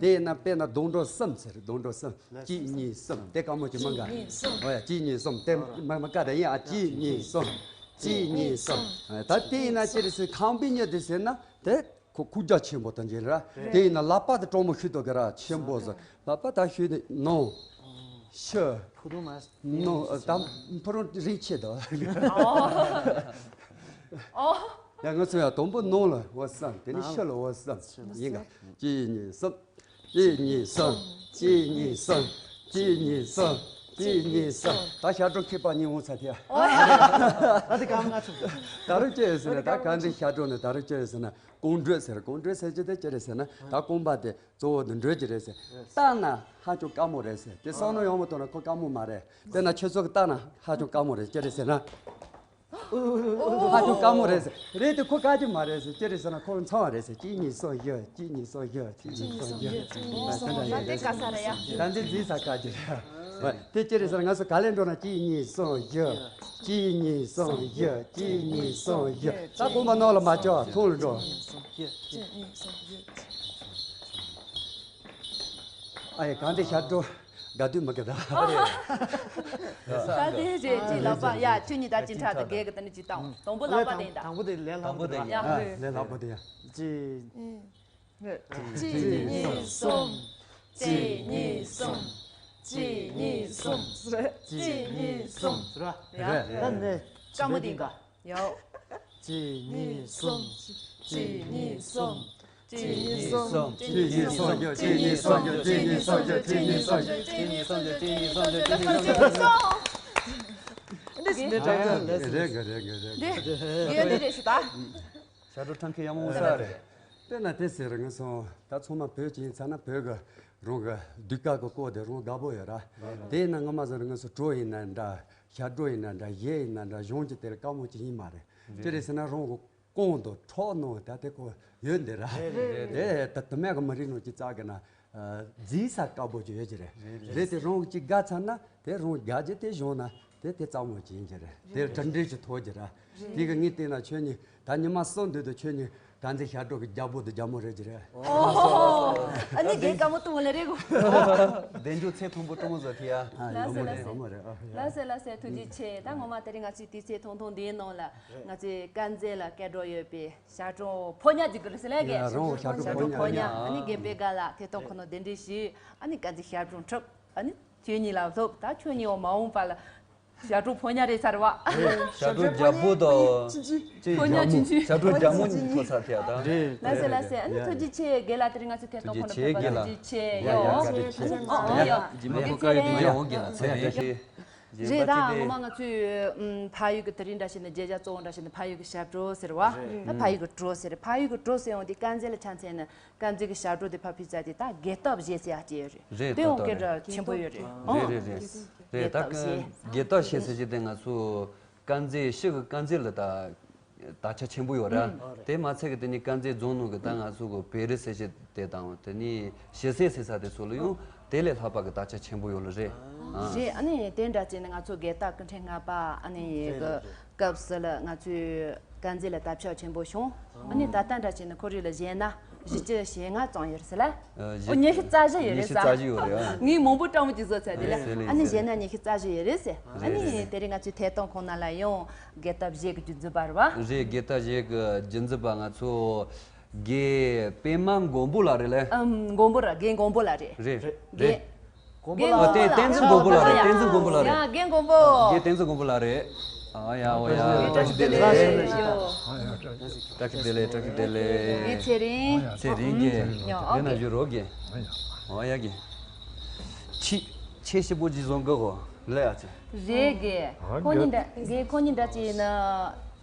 དེ་ཡིན་ན་དཔེར་ན་སྡོང་གྲོགས་གསུམ་ཟེར། སྡོང་གྲོགས་གསུམ། གཅིག་གཉིས་གསུམ། དེ་དཀའ་མོ་ཅིག་མི་འགའ། གཅིག་གཉིས་གསུམ། འོ་ཡ་གཅིག་གཉིས་གསུམ་དེ་མ་མ་དཀའ་དེ་ཡིན་ཨ། གཅིག་གཉིས་གསུམ། གཅིག་གཉིས་གསུམ། ད་དེ་ཡིན་ན་ཅི་རེད་ཟེར་ཁང་པའི་མྱི་དེ་ཟེར་ན་དེ། ཁོ་ཁུག་རྒྱ་ཆེན་པོ་དང་འཇལ་ར། དེ་ཡིན་ན་ལག་པ་དེ་གྲོགས་མོ་ཤུལ་དུ་གི་ར་ཆེན་པོ་ཟེར། ལག་པ་ད་ཤུལ་དེ་ནང་། ཤི། ཕུ་རུ་མ། ནང་ད་ཕུ་རུ་རིག་ཆེ་དོ། ཨོ། ཡ་ང་ཚོ་ཡ་དང་པོ་ནང་ལ་འོ་བསམ། དེ་ནི་ཤི་ལ་འོ་བསམ། ཡིན་ག་གཅིག་གཉིས་གསུམ། གཅིག་གཉིས་གསུམ། གཅིག་གཉིས་གསུམ། གཅིག་གཉིས་གསུམ། ད་ཞབས་བྲོ་མཁས་པ་གཉིས་འོང་ཚ་དེ། ཨ་དེ་གང་ང་ཚོ། ད་རུང་ཅི་ཡོད་ཟེར་ན་ད་གང་འདི་ཞབས་བྲོ་ནི་ད་རུང་ཅི་ཡོད་ཟེར་ན། ཀོང་སྒྲོས་ཟེར། ཀོང་སྒྲོས་ཟེར་གྱི་དེ་ཅི་རེད་ཟེར་ན་ད་རྐང་པ་དེ་གཙོ་བོ་དེ་འགྲོས་ཀྱི་རེད་ཟེར། བཏང་ན་ཧ་ཅང་དཀའ་མོ་རེད་ཟེར། དེ་བསམ་བློ་ཡག་མོ་གཏོང་ན་ཁོ་དཀའ་མོ་མ་རེད། དཔེར་ན་ཁྱོད་ཚོ་གི་བཏང་ན་ཧ་ཅང་དཀའ་མོ་རེད་ཅི་རེད་ཟེར་ན། ཧ་ཅང་དཀའ་མོ་རེད་ཟེར། རེད་དེ་ཁོ་དཀའ་རྒྱུ་མ་རེད་ཟེར་ཅི་རེད་ཟེར་ན་ཁོ་ཚང་བ་རེད་ཟེར། གཅིག་གཉིས་གསུམ་བཞི། གཅིག་གཉིས་གསུམ་བཞི། གཅིག་གཉིས་གསུམ་བཞི། ད་འདི་འཛིན་ས་དཀའ་རྒྱུ་རེད། དེ་ཅི་རེད་ཟེར་ན་ང་ཚོ་ག་ལེར་འགྲོ་ན་གཅིག་གཉིས་གསུམ་བཞི། གཅིག་གཉིས་གསུམ་བཞི། གཅིག་གཉིས་གསུམ་བཞི། ད་གོང་མ་ནང་ལ་མ་བཅར་བ་ཐུང་ལ་འགྲོ། ཨ་ཡེ་གང་དེ་ཤར་འགྲོ། དགའ་དུས་མི་དགའ་ད། ད་དེ་རེད་ཅིག་ལག་པ་ཡ་ཁྱོད་གཉིས་ད་ཅི་འཕྲག་ད་རྒས་གི་ད་ནི་ཅི་བཏང་དང་པོ་ལག་པ་དེ་ཡིན་ད། དང་པོ་དེ་ལས་སླ་པོ་དེ་ཡིན། ཡ་ལས་སླ་པོ་དེ་ཡིན། ཅི། གཅིག་གཉིས་གསུམ། གཅིག་གཉིས་གསུམ། གཅིག་གཉིས་གསུམ། གཅིག་གཉིས་གསུམ། ཟེར་བ། ཡ། ད་ནི་དཀའ་མོ་དེ་འགའ། ཡའོ། གཅིག་གཉིས་གསུམ། གཅིག་གཉིས་གསུམ། གཅིག་གཉིས་གསུམ། གཅིག་གཉིས་གསུམ། གཅིག་གཉིས་གསུམ། གཅིག་གཉིས་གསུམ། གཅིག་གཉིས་གསུམ། གཅིག་གཉིས་གསུམ། གཅིག་གཉིས་གསུམ། འདི་ནི་དྲག་ཆ་ལས་སོ། རེད་ག་རེད་ག་རེད། འདི་ཡོད་འདི་རེད་ཤི་ད། ཤར་གྲོ་ཁྲང་ཁེ་ཡག་མོ་ས་རེད། དཔེར་ན་དེ་ཟེར་ངས་སོང་ད་ཚང་མ་བོད་ཅིག་ཡིན་ཚར་ན་བོད་གི་རང་གི་ཟློས་གར་གི་སྐོར་དེ་རང་དགའ་པོ་ཡོད་ར། དེ་ཡིན་ན་ངོ་མ་ཟེར་ངས་སོང་གྲོ་ཡིན་ན་འདྲ། ཤར་གྲོ་ཡིན་ན་འདྲ། གཞས་ཡིན་ན་འདྲ། གཞུང་གི་དེ་ལ་དཀའ་མོ་ཅིག་ཡིན་མ་རེད། ཅི་རེད་ཟེར་ན་རང་གི་རྐང་དང་ཁྲག་ནང་ད་དེ་ཁོ་ཡོད་འདི་ར། དེ་ད་དུ་མ་གི་མི་རིགས་ནང་ཅིག་བཙལ་གི་ན། རྫིས་ས་དཀར་པོ་ཅིག་ཡོད་ཀྱི་རེད། རེད་དེ་རང་གཅིག་དགའ་ཚར་ན་དེ་རང་དགའ་རྒྱུ་དེ་བྱུང་ན་དེ་དེ་གཙང་མོ་ཅིག་ཡིན་གྱི་རེད། དེ་གྲུབ་འབྲས་ཅིག་ཐོབ་ཀྱི་རེད། དེ་གི་ངས་བལྟས་ན་ཁྱོད་གཉིས་ད་ཉི་མ་གསུམ་དུས་དུ་ཁྱོད་གཉིས་དཀར་མཛེས་ཞབས་བྲོ་གི་རྒྱལ་པོ་དང་རྒྱལ་མོ་རེད་ཀྱི་རེད། ཨོ། ཨ་ནི་རྒན་དཀར་མོ་སྟོང་ལ་རེད་གོ། བདེ་འཇོག་ཚེ་མཐོན་པོ་སྤྲང་མོ་བཟོ་ཐི་ཡ། ལགས་སོ་ལགས་སོ། ལགས་སོ་ལགས་སོ་ཐུགས་རྗེ་ཆེ། ད་ངོ་མ་དེ་རིང་ང་ཚོའི་དུས་ཚོད་ཐུང་ཐུང་འདིའི་ནང་ལ་ང་ཚོའི་དཀར་མཛེས་ལ་སྐད་སྒྲོག་ཡོད་པའི་ཞབས་བྲོ་ཕོ་ཉ་ཅིག་གི་རེད་ཟེར་ལས་ཀྱི། ཡ་རང་ཞབས་བྲོ་ཞབས་བྲོ་ཕོ་ཉ། ཕོ་ཉ་ཨ་ནི་རྒན་པད་དཀར་ལགས་ཐད་གཏོང་ཁོ་ན་གདན་འདྲེན་ཞུས། ཨ་ནི་དཀར་མཛེས་ཞབས་བྲོ་འཁྲབ། ཨ་ནི་ཁྱོད་གཉིས་ལ་ཐོབ། ད་ཁྱོད་གཉིས་འོ་མ་འོངས་པ་ལ་ཞབས་བྲོ་ཕོ་ཉ་རེད་ཚར་བ། ཞབས་བྲོ་རྒྱལ་པོ་དང་ཅི་ཕོ་ཉ་ཅི་ཞབས་བྲོ་རྒྱལ་མོ་གཉིས་ཐོབ་ཚར་ཐལ་ད། ལགས་སོ་ལགས་སོ། ཨ་ནི་ཐུགས་རྗེ་ཆེ་རྒན་ལགས། དེ་རིང་ང་ཚོའི་ཐད་གཏོང་ཁོ་ན་ཕེབས་པ་ཐུགས་རྗེ་ཆེ་ཡོ། ཨོ་ཡོ། རྗེས་མ་ཁོ་དཀར་ཡོད་དུས་ཡང་འོང་གི་ལ་ཚེ་ཡ་ཡ། རེད་ད། ངོ་མ་ང་ཚོས་ཨུམ་ཕ་ཡུལ་གྱི་དེ་རིང་འདྲ་བྱས་ནས་མཇལ་བྱ་གཙོ་བོ་འདྲ་བྱས་ནས་ཕ་ཡུལ་གྱི་ཞབས་བྲོ་ཟེར་བ། ད་ཕ་ཡུལ་གྱི་བྲོ་ཟེར། ཕ་ཡུལ་གྱི་བྲོ་ཟེར་ཡོང་དུས་དཀར་མཛེས་ལ་ཆ་མཚོན་ན་དཀར་མཛེས་ཀྱི་ཞབས་བྲོ་དེ་ཕར་ཕུལ་ཚར་དུས་ད་རྒས་སྟོབས་གཞས་ཟེར་ཡག་ཅིག་ཡོད་རེད། རེད་དེ་ཡང་ད་སྐད་གྲགས་ཆེན་པོ་ཡོད་རེད། རེད་རེད་རེད། རེད་ད་རྒས་སྟོབས་གཞས། རྒས་སྟོབས་གཞས་ཟེར་གྱི་དེ་ང་ཚོ་དཀར་མཛེས་ཕྱི་གི་དཀར་མཛེས་ལ་ད་དར་ཆ་ཆེན་པོ་ཡོད་ར། དེ་མ་ཚད་གི་དེ་ནི་དཀར་མཛེས་རྫོང་ནང་གི་ད་ང་ཚོ་གི་བེ་རི་ཟེར་གྱི་དེ་དང་དེ་ནི་ཞི་སེ་ཟེར་ས་དེ་ཚོ་ལ་ཡང་དེ་ལས་ལྷག་པ་གི་དར་ཆ་ཆེན་པོ་ཡོད་ལ་རེད། རེད། ཨ་ནི་དེ་འདྲ་བྱས་ནས་ང་ཚོ་རྒས་སྟོབས་སྐུ་ཕྲེང་ལྔ་པ་ཨ་ནི་གི་སྐབས་སུ་ལ་ང་ཚོའི་དཀར་མཛེས་ལ་དར་ཁྱབ་ཆེན་པོ་བྱུང་། ཨ་ནི་ད་ལྟ་འདྲ་བྱས་ནས་ཁོར་ཡུག་ལ་བཞེངས་ན་བཞི་བཅུ་ཞེ་ལྔ་ཙམ་ཡོད་རེད་ཟེར་ལ། ཨ་ཉི་ཤུ་རྩ་བཞི་ཡོད་རེད་ཟེར། ཉི་ཤུ་རྩ་བཞི་ཡོད་རེད་ཨ། ངས་མང་པོ་སྤྲང་མོ་ཅིག་བཟོ་ཚར་དེ་ལ། ཨ་ནི་བཞེངས་ན་ཉི་ཤུ་རྩ་བཞི་ཡོད་རེད་ཟེར། ཨ་ནི་དེ་རིང་ང་ཚོའི་ཐད་གཏོང་ཁོང་ན་ལ་ཡང་རྒས་སྟོབས་གཞས་ཀྱི་རྒྱུན་འཛིན་པ་རེད་བ། རེད། རྒས་སྟོབས་གཞས་ཀྱི་རྒྱུན་འཛིན་པ་ང་ཚོ་རྒན་པད་མ་མགོན་པོ་ལགས་རེད་ལེ། ཨམ། མགོན་པོ་ར། རྒན་མགོན་པོ་ལགས་རེད། རེད་རྒན། རེད། མགོན་པོ་ལགས། ཨ་བསྟན་བསྟན་འཛིན་མགོན་པོ་ལགས་རེད། བསྟན་འཛིན་མགོན་པོ་ལགས་རེད། ཡ་རྒན་མགོན་པོ། རྒན་བསྟན་འཛིན་མགོན་པོ་ལགས་རེད། ཨ་ཡ་ཨོ་ཡ་བཀྲ་ཤིས་བདེ་ལེགས། ཡོ། བཀྲ་ཤིས་བདེ་ལེགས། བཀྲ་ཤིས་བདེ་ལེགས། རྒན་ཚེ་རིང་། ཚེ་རིང་རྒན། ཡོ། རྒན་ན་བཞུགས་རོགས་རྒན། ཨོ་ཡ་རྒན། ཆེ་ཆེ་ཞིབ་པོ་ཅིག་བཟོ་དགོས་གོ། ལས་ཡ་ཆེ། རེད་རྒན། ཁོ་གཉིས་འདྲ་རྒན། ཁོ་གཉིས་འདྲ་ཅིག་ཡིན་ན་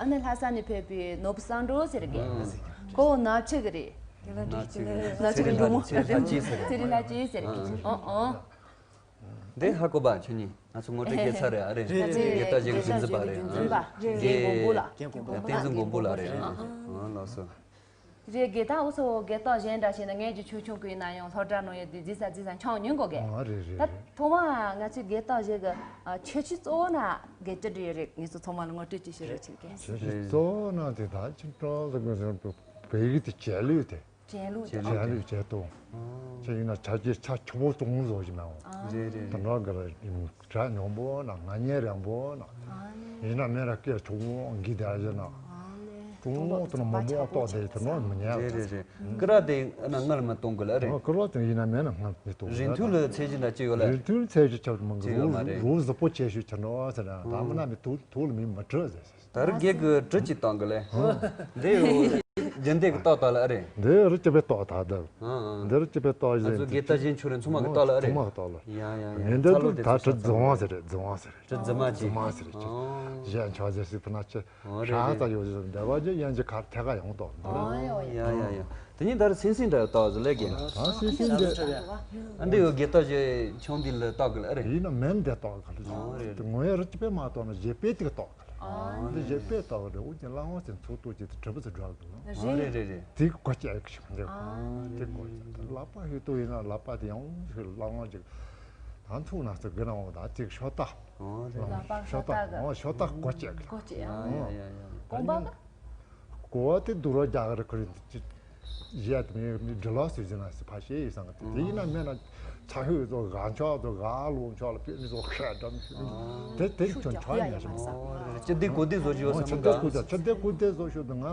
ཨ་ནི་ལྷ་ས་ནས་ཕེབས་པའི་ནོར་བུ་བསམ་གྲུབ་ཟེར་རྒན། ཁོ་ནག་ཆུ་གི་རེད། ནག་ཆུ་གི་རེད། ནག་ཆུ་གི་འབྲོག་མོ། ཚེ་རིང་ལྷ་ཅིག་ཟེར་རྒན། ཚེ་རིང་ལྷ་ཅིག་ཟེར་རྒན། ཨོ་ཨོ། འདི་ཧ་གོ་བ་ཁྱོད་གཉིས། ང་ཚོ་ངོ་སྤྲོད་བྱས་ཚར་རེད་ཨ་རེད། རེད་རེད། རྒས་སྟོབས་གཞས་ཀྱི་རྒྱུན་འཛིན་པ་རེད་ཨ། རྒན་མགོན་པོ་ལགས། རྒན་མགོན་པོ་ལགས། བསྟན་འཛིན་མགོན་པོ་ལགས་རེད་ཨ། ཨ་ལགས་སོ། རེད་རྒན། ད་འུ་ཚོ་རྒས་སྟོབས་གཞས་འདྲ་བྱས་ན་ངས་ཀྱི་ཆོས་ཆུང་གི་ཡིན་ན་ཡང་སློབ་གྲྭ་ནང་ཡོད་དེ་རྫིས་ས་རྫིས་ས་འཆང་མྱོང་གོ་རྒན། ཨ་རེད་རེད། ད་ཐོག་མ་ང་ཚོའི་རྒས་སྟོབས་གཞས་ཀྱི་ཆོས་ཆོས་གཙོ་བོ་ན་རྒན་ཅི་འདྲ་ཡོད་རེད། ངེད་ཚོ་ཚང་མ་ལ་ངོ་སྤྲོད་ཅིག་ཞུ་རོགས་བྱེད་རྒན། ཆོས་ཆོས་གཙོ་བོ་ན་དེ་ད་ཅི་འདྲ་ཟེར་དགོས་ཟེར་བོད་ཡིག་དེ་བྱས་ལུས་དེ། བྱས་ལུགས་དང་། བྱས་ལུགས་བྱས་སྟངས། ཨ། ཁྱེད་ཡིན་ན་ཆ་རྐྱེན་ཆ་ཆེ་བོ་གཏོང་བཟོ་ཞིག་མ་འོང་། ཨ། རེད་རེད། དེ་འདྲ་གི་ར་གྲ་ཉུང་པོ་ན་ང་ཉེ་རན་པོ་ན། ཨ་ནི། ཡིན་ན་མེད་ན་སྐད་ཆུང་ངུ་འགི་དར་ཞིག་ན། ཨ་ནི། ཀྲུང་ལོག་དེ་ན་མང་པོ་ཏོག་དེ་དེ་ནོ་མི་ཉན། རེད་རེད་རེད། ཀི་ར་དེ་ན་སྔར་མ་གཏོང་གི་ལ་རེད། ཀི་ར་དེ་ཡིན་ན་མེད་ན་སྔར་མི་གཏོང་། རིན་ཐུལ་ལ་ཚད་གཞི་འདྲ་ཅི་ཡོད་ལ་རེད། རིན་ཐུལ་ཚད་གཞི་ཆགས་མང་གི་ཅི་ཡོད་མ་རེད། རུ་ཟི་པོ་ཆེ་ཤོས་ཆ་ནོ་ཟེར་ན་ད་མི་ན་མི་ཐུག་ཐུག་ལ་མི་མི་ཁྲི་ཟེར། ད་རུ་རྒས་ཀྱི་གྲི་ཅིག་བཏང་གི་ལེ། འདི་ཡོ། རྒྱུན་ལྡན་གྱི་ཏོག་ཏག་ལ་ཨ་རེད། འདི་རུ་སྐྱིད་པའི་ཏོག་ད་འདི། ཨ་ཨ། འདི་རུ་སྐྱིད་པའི་ཏོག་ང་ཚོ་རྒས་ཏག་གཞན་ཆུ་རེ་ཚང་མ་གི་ཏོག་ལ་ཨ་རེད། ཚང་མ་གི་ཏོག་ལ། ཡ་ཡ་ཡ། ངས་འདི་ཚ་ལོ་ལུ་དེ་ད་ཚ་གྲི་ཚ་རྫི་བང་ཟེར་རེད། རྫི་བང་ཟེར་རེད། གྲི་རྫི་མ་ཅིག་རྫི་མ་ཟེར་རེད། ཨོ། གཞན་ཆོག་ཟེར་སི་ཕུ་ན་ཅི། ཨོ་རེད་ཧྲ་རེད། ཙ་ཡོད་ཟེར་འདི་བ་ཇི་ཡན་ཅི་ཁར་ཐད་ཀ་ཡོང་ཏོག་འདི། ཨོ་ཡ་ཡ་ཡ། དེ་ནི་ད་རུ་སིང་སིང་འདྲ་ཡོད་ཏོག་ཟེར་ལེ་གི། ད་སིང་སིང་འདི། ཨ་འདི་ཡོད་རྒས་ཏོག་ཞེ་ཆུང་འདི་ལ་ཏོག་གི་ལ་ཨ་རེད། ཡིན་ན་མེན་འདི་ཏོག་གི་ལ། ཨོ་རེད། དེ་ངོ་ཡ་རུ་ཅི་པའི་མ་ཏོག་ན་ཞེ་པའི་ཏིག་ཏོག་གི་ལ། ཨ། འདི་ཞེ་པའི་ལྟ་བུ་རེད། འུ་ཅག་ལྷ་དབང་ཟེར་ཚོགས་གཏོགས་ཀྱི་གྲུབ་པ་ཚོ་འགྲོ་གི་ལ། རེད་རེད་རེད། དེ་གོ་ཅི་ཨེ་ཤི་འདི། ཨ། དེ་གོ་ཅི་ལག་པ་ཧུད་ཏོ་ཡིན་ན་ལག་པ་དེ་ཡང་ཧུད་ལྷ་དབང་ཅིག་ ད་ཐུག་ན་ཚོ་གི་རང་འོ་ད་ཅིག་ཤོ་ཏ། ཨོ་རེད། ལག་པ་ཤོ་ཏ་གི། ཨོ་ཤོ་ཏ་གོ་ཅེ་གི། གོ་ཅེ་ཡ། ཡ་ཡ་ཡ་ཡ། གོང་པ་གི། གོ་བ་དེ་སྡུག་རོགས་རྒྱག་གི་རེད་ཁོ་རེད། གཞས་དེ་མི་འབྲི་ལོག་ཟེར་ཟིན་ན་ཕ་ཤེ་ཡི་སང་གི་དེ་ཡིན་ན་མེད་ན་ཚ་ཤོས་ཚོ་ག་མཆོག་ཚོ་ག་ལོ་མཆོག་ལ་དཔེ་མི་ཚོ་ཁ་འགྲམ་དེ་དེ་ཅུང་ཆོག་ཡ་ཡ་མ་ས། ཨོ་རེད་རེད། ཅི་སྡེ་གོ་སྡེ་བཟོ་རྒྱུ་ཡོད་ས་མི་འདུག་ཅི་སྡེ་གོ་སྡེ་བཟོ་ཤོད་དུ་ང་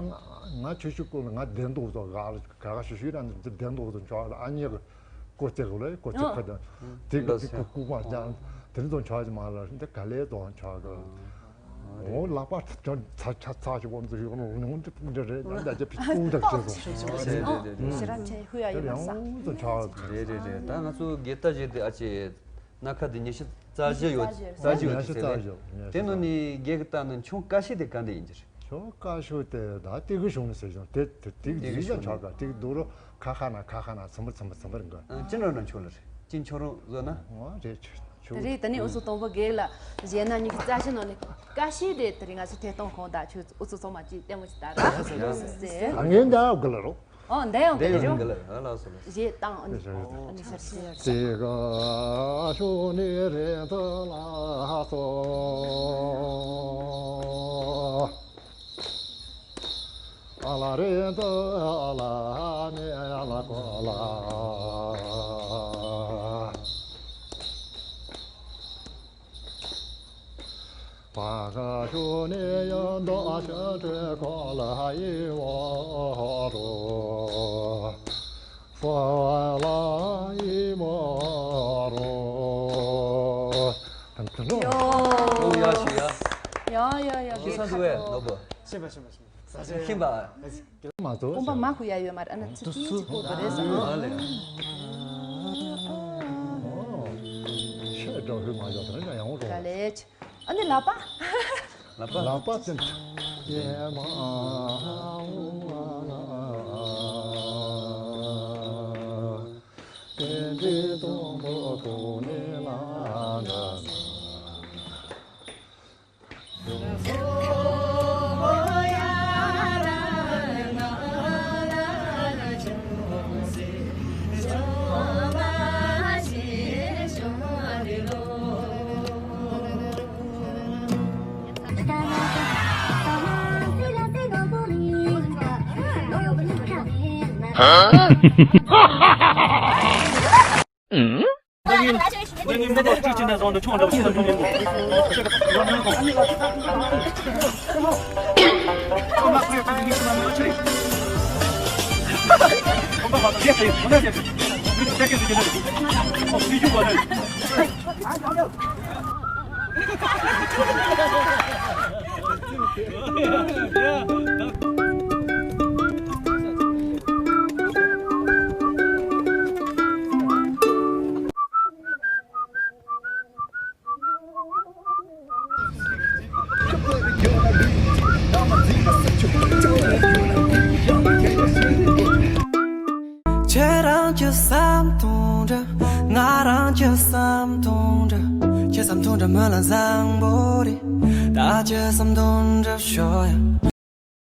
ང་ཆོས་ཤིག་གོ་ལ་ང་བདེན་མདོག་བཟོ་ག་ལ་ག་ག་ཤོད་ཤོད་ར་འདི་བདེན་མདོག་བཟོ་མཆོག་ལ་ཨ་མྱེས་གི། ཀོ་ཅེ་གོ་ལེ་ཀོ་ཅེ་ཁ་དང་། དེ་ག་དེ་ཀོ་ཀུ་མ་ཅང་དེ་ཚོ་ཆགས་ཀྱི་མ་ལ་འདི་ག་ལེ་ཙོང་ཆགས་གི། འོ་ལག་པ་ཚ་ཚ་ཚ་ཞིག་བོར་འདི་ཡོང་ལུང་འདི་འདི་རེད་ཡང་འདི་ཅི་ཕི་ཀུ་འདྲ་ཅེ་ཙོང་། ཞེ་ར་ཆེ་ཧུ་ཡ་ཡོད་མ་ས། ཡང་ཙོང་ཆགས་གི། རེད་རེད་རེད། ད་ང་ཚོ་རྒྱལ་རྟ་བཞི་དེ་ཨ་ཅེ་སྣ་ཁ་དེ་ཉི་ཤུ་རྩ་བཞི་ཡོད། རྩ་བཞི་ཡོད་ཉི་ཤུ་རྩ་བཞི་ཡོད། དེ་ནང་ནས་རྒྱལ་གི་ལྟ་ན་ཆུང་ཀ་ཤི་དེ་ག་འདྲ་ཡིན་གྱི་རེད། ཆོ་ཀ་ཤོ་དེ་ད་ཏི་གི་ཤོང་ཟེར་ཞོང་དེ་དེ་ཏི་གི་ཏི་གི་ཡིན་ལ་ཤོང་ཆོ་ཀ་ཏི་གི་རྡོ་རོ་ཁ་ཁ་ན་ཁ་ཁ་ན་ཚམ་བུ་ཚམ་བུ་ཚམ་བུ་རིང་ག་ཨ་ཅི་འདྲ་ན་ཆོ་ལ་རེད། ཅི་ཆོ་རོ་བཟོ་ན། ཨོ་རེད་ཆོ་ཆོ། དེ་རེད། ད་ནི་ཨུ་ཚུགས་དང་པོ་གེག་ལ་གཞན་ན་ཉི་ཤུ་རྩ་བཞི་ནང་ནས་ཀ་ཤི་དེ་དེ་རིང་ང་ཚོ་ཐད་གཏོང་ཁོང་ད་ཆོ་ཨུ་ཚུགས་ཚང་མ་ཅི་ལྟད་མོ་ཅི་ལྟ་ར་ཟེར། ཨ་ངན་ད་ཨུ་གི་ལ་རོ། ཨོ་འདི་ཡང་དེ་གི་ལ་རོ། ཨ་ལ་སོ་ལ། གཞས་བཏང་ཨ་ནི་ཨ་ནི་ཤར་ཤར་ཤར། དེ་ག་ཤོ་ནི་རེད་ད་ལ་སོ། ཨ་ལ་རེད་ད་ཨ་ལ་ནི་ཨ་ལ་གོ་ལ། བ་ག་ཤོ་ནི་ཡ་མདོ་ཤ་ཁྲེ་ཁོ་ལ་ཡི་བ་རོ། ཧྥ་ལ་ཡི་མ་རོ། ཡོ། ཡོ་ཡ་ཤི་ཡ། ཡ་ཡ་ཡ། ཤི་ས་འདུག་བས་ནོ་བོ། ཤི་བ་ཤི་བ་ཤི་བ། ཤི་བ། མ་ཐོ། ཀོམ་པ་མ་ཁུ་ཡ་ཡོད་མ་རེད། ཨ་ན་ཚི་ཚི་ཚི་ཀོ་ག་རེ་ཟ། ཨ་ལེ། ཤ་འདྲ་ཧུ་མ་ཡོད་ད་ཡང་འོང་། ག་ལེ། ཨ་ནི་ལག་པ། ལག་པ། ལག་པ་ཙམ། ཡེ་མ། ཏན་ཏན་སྟོང་པོ་གོ་ནས་ལ་ན། ཁྱེད་རང་གི་བསམ་དོན་འདྲ། ང་རང་གི་བསམ་དོན་འདྲ། ཁྱེད་བསམ་དོན་འདྲ་མོ་ལ་བཟང་པོ་རེད། ད་ཁྱེད་བསམ་དོན་འདྲ་ཤོག་ཡ།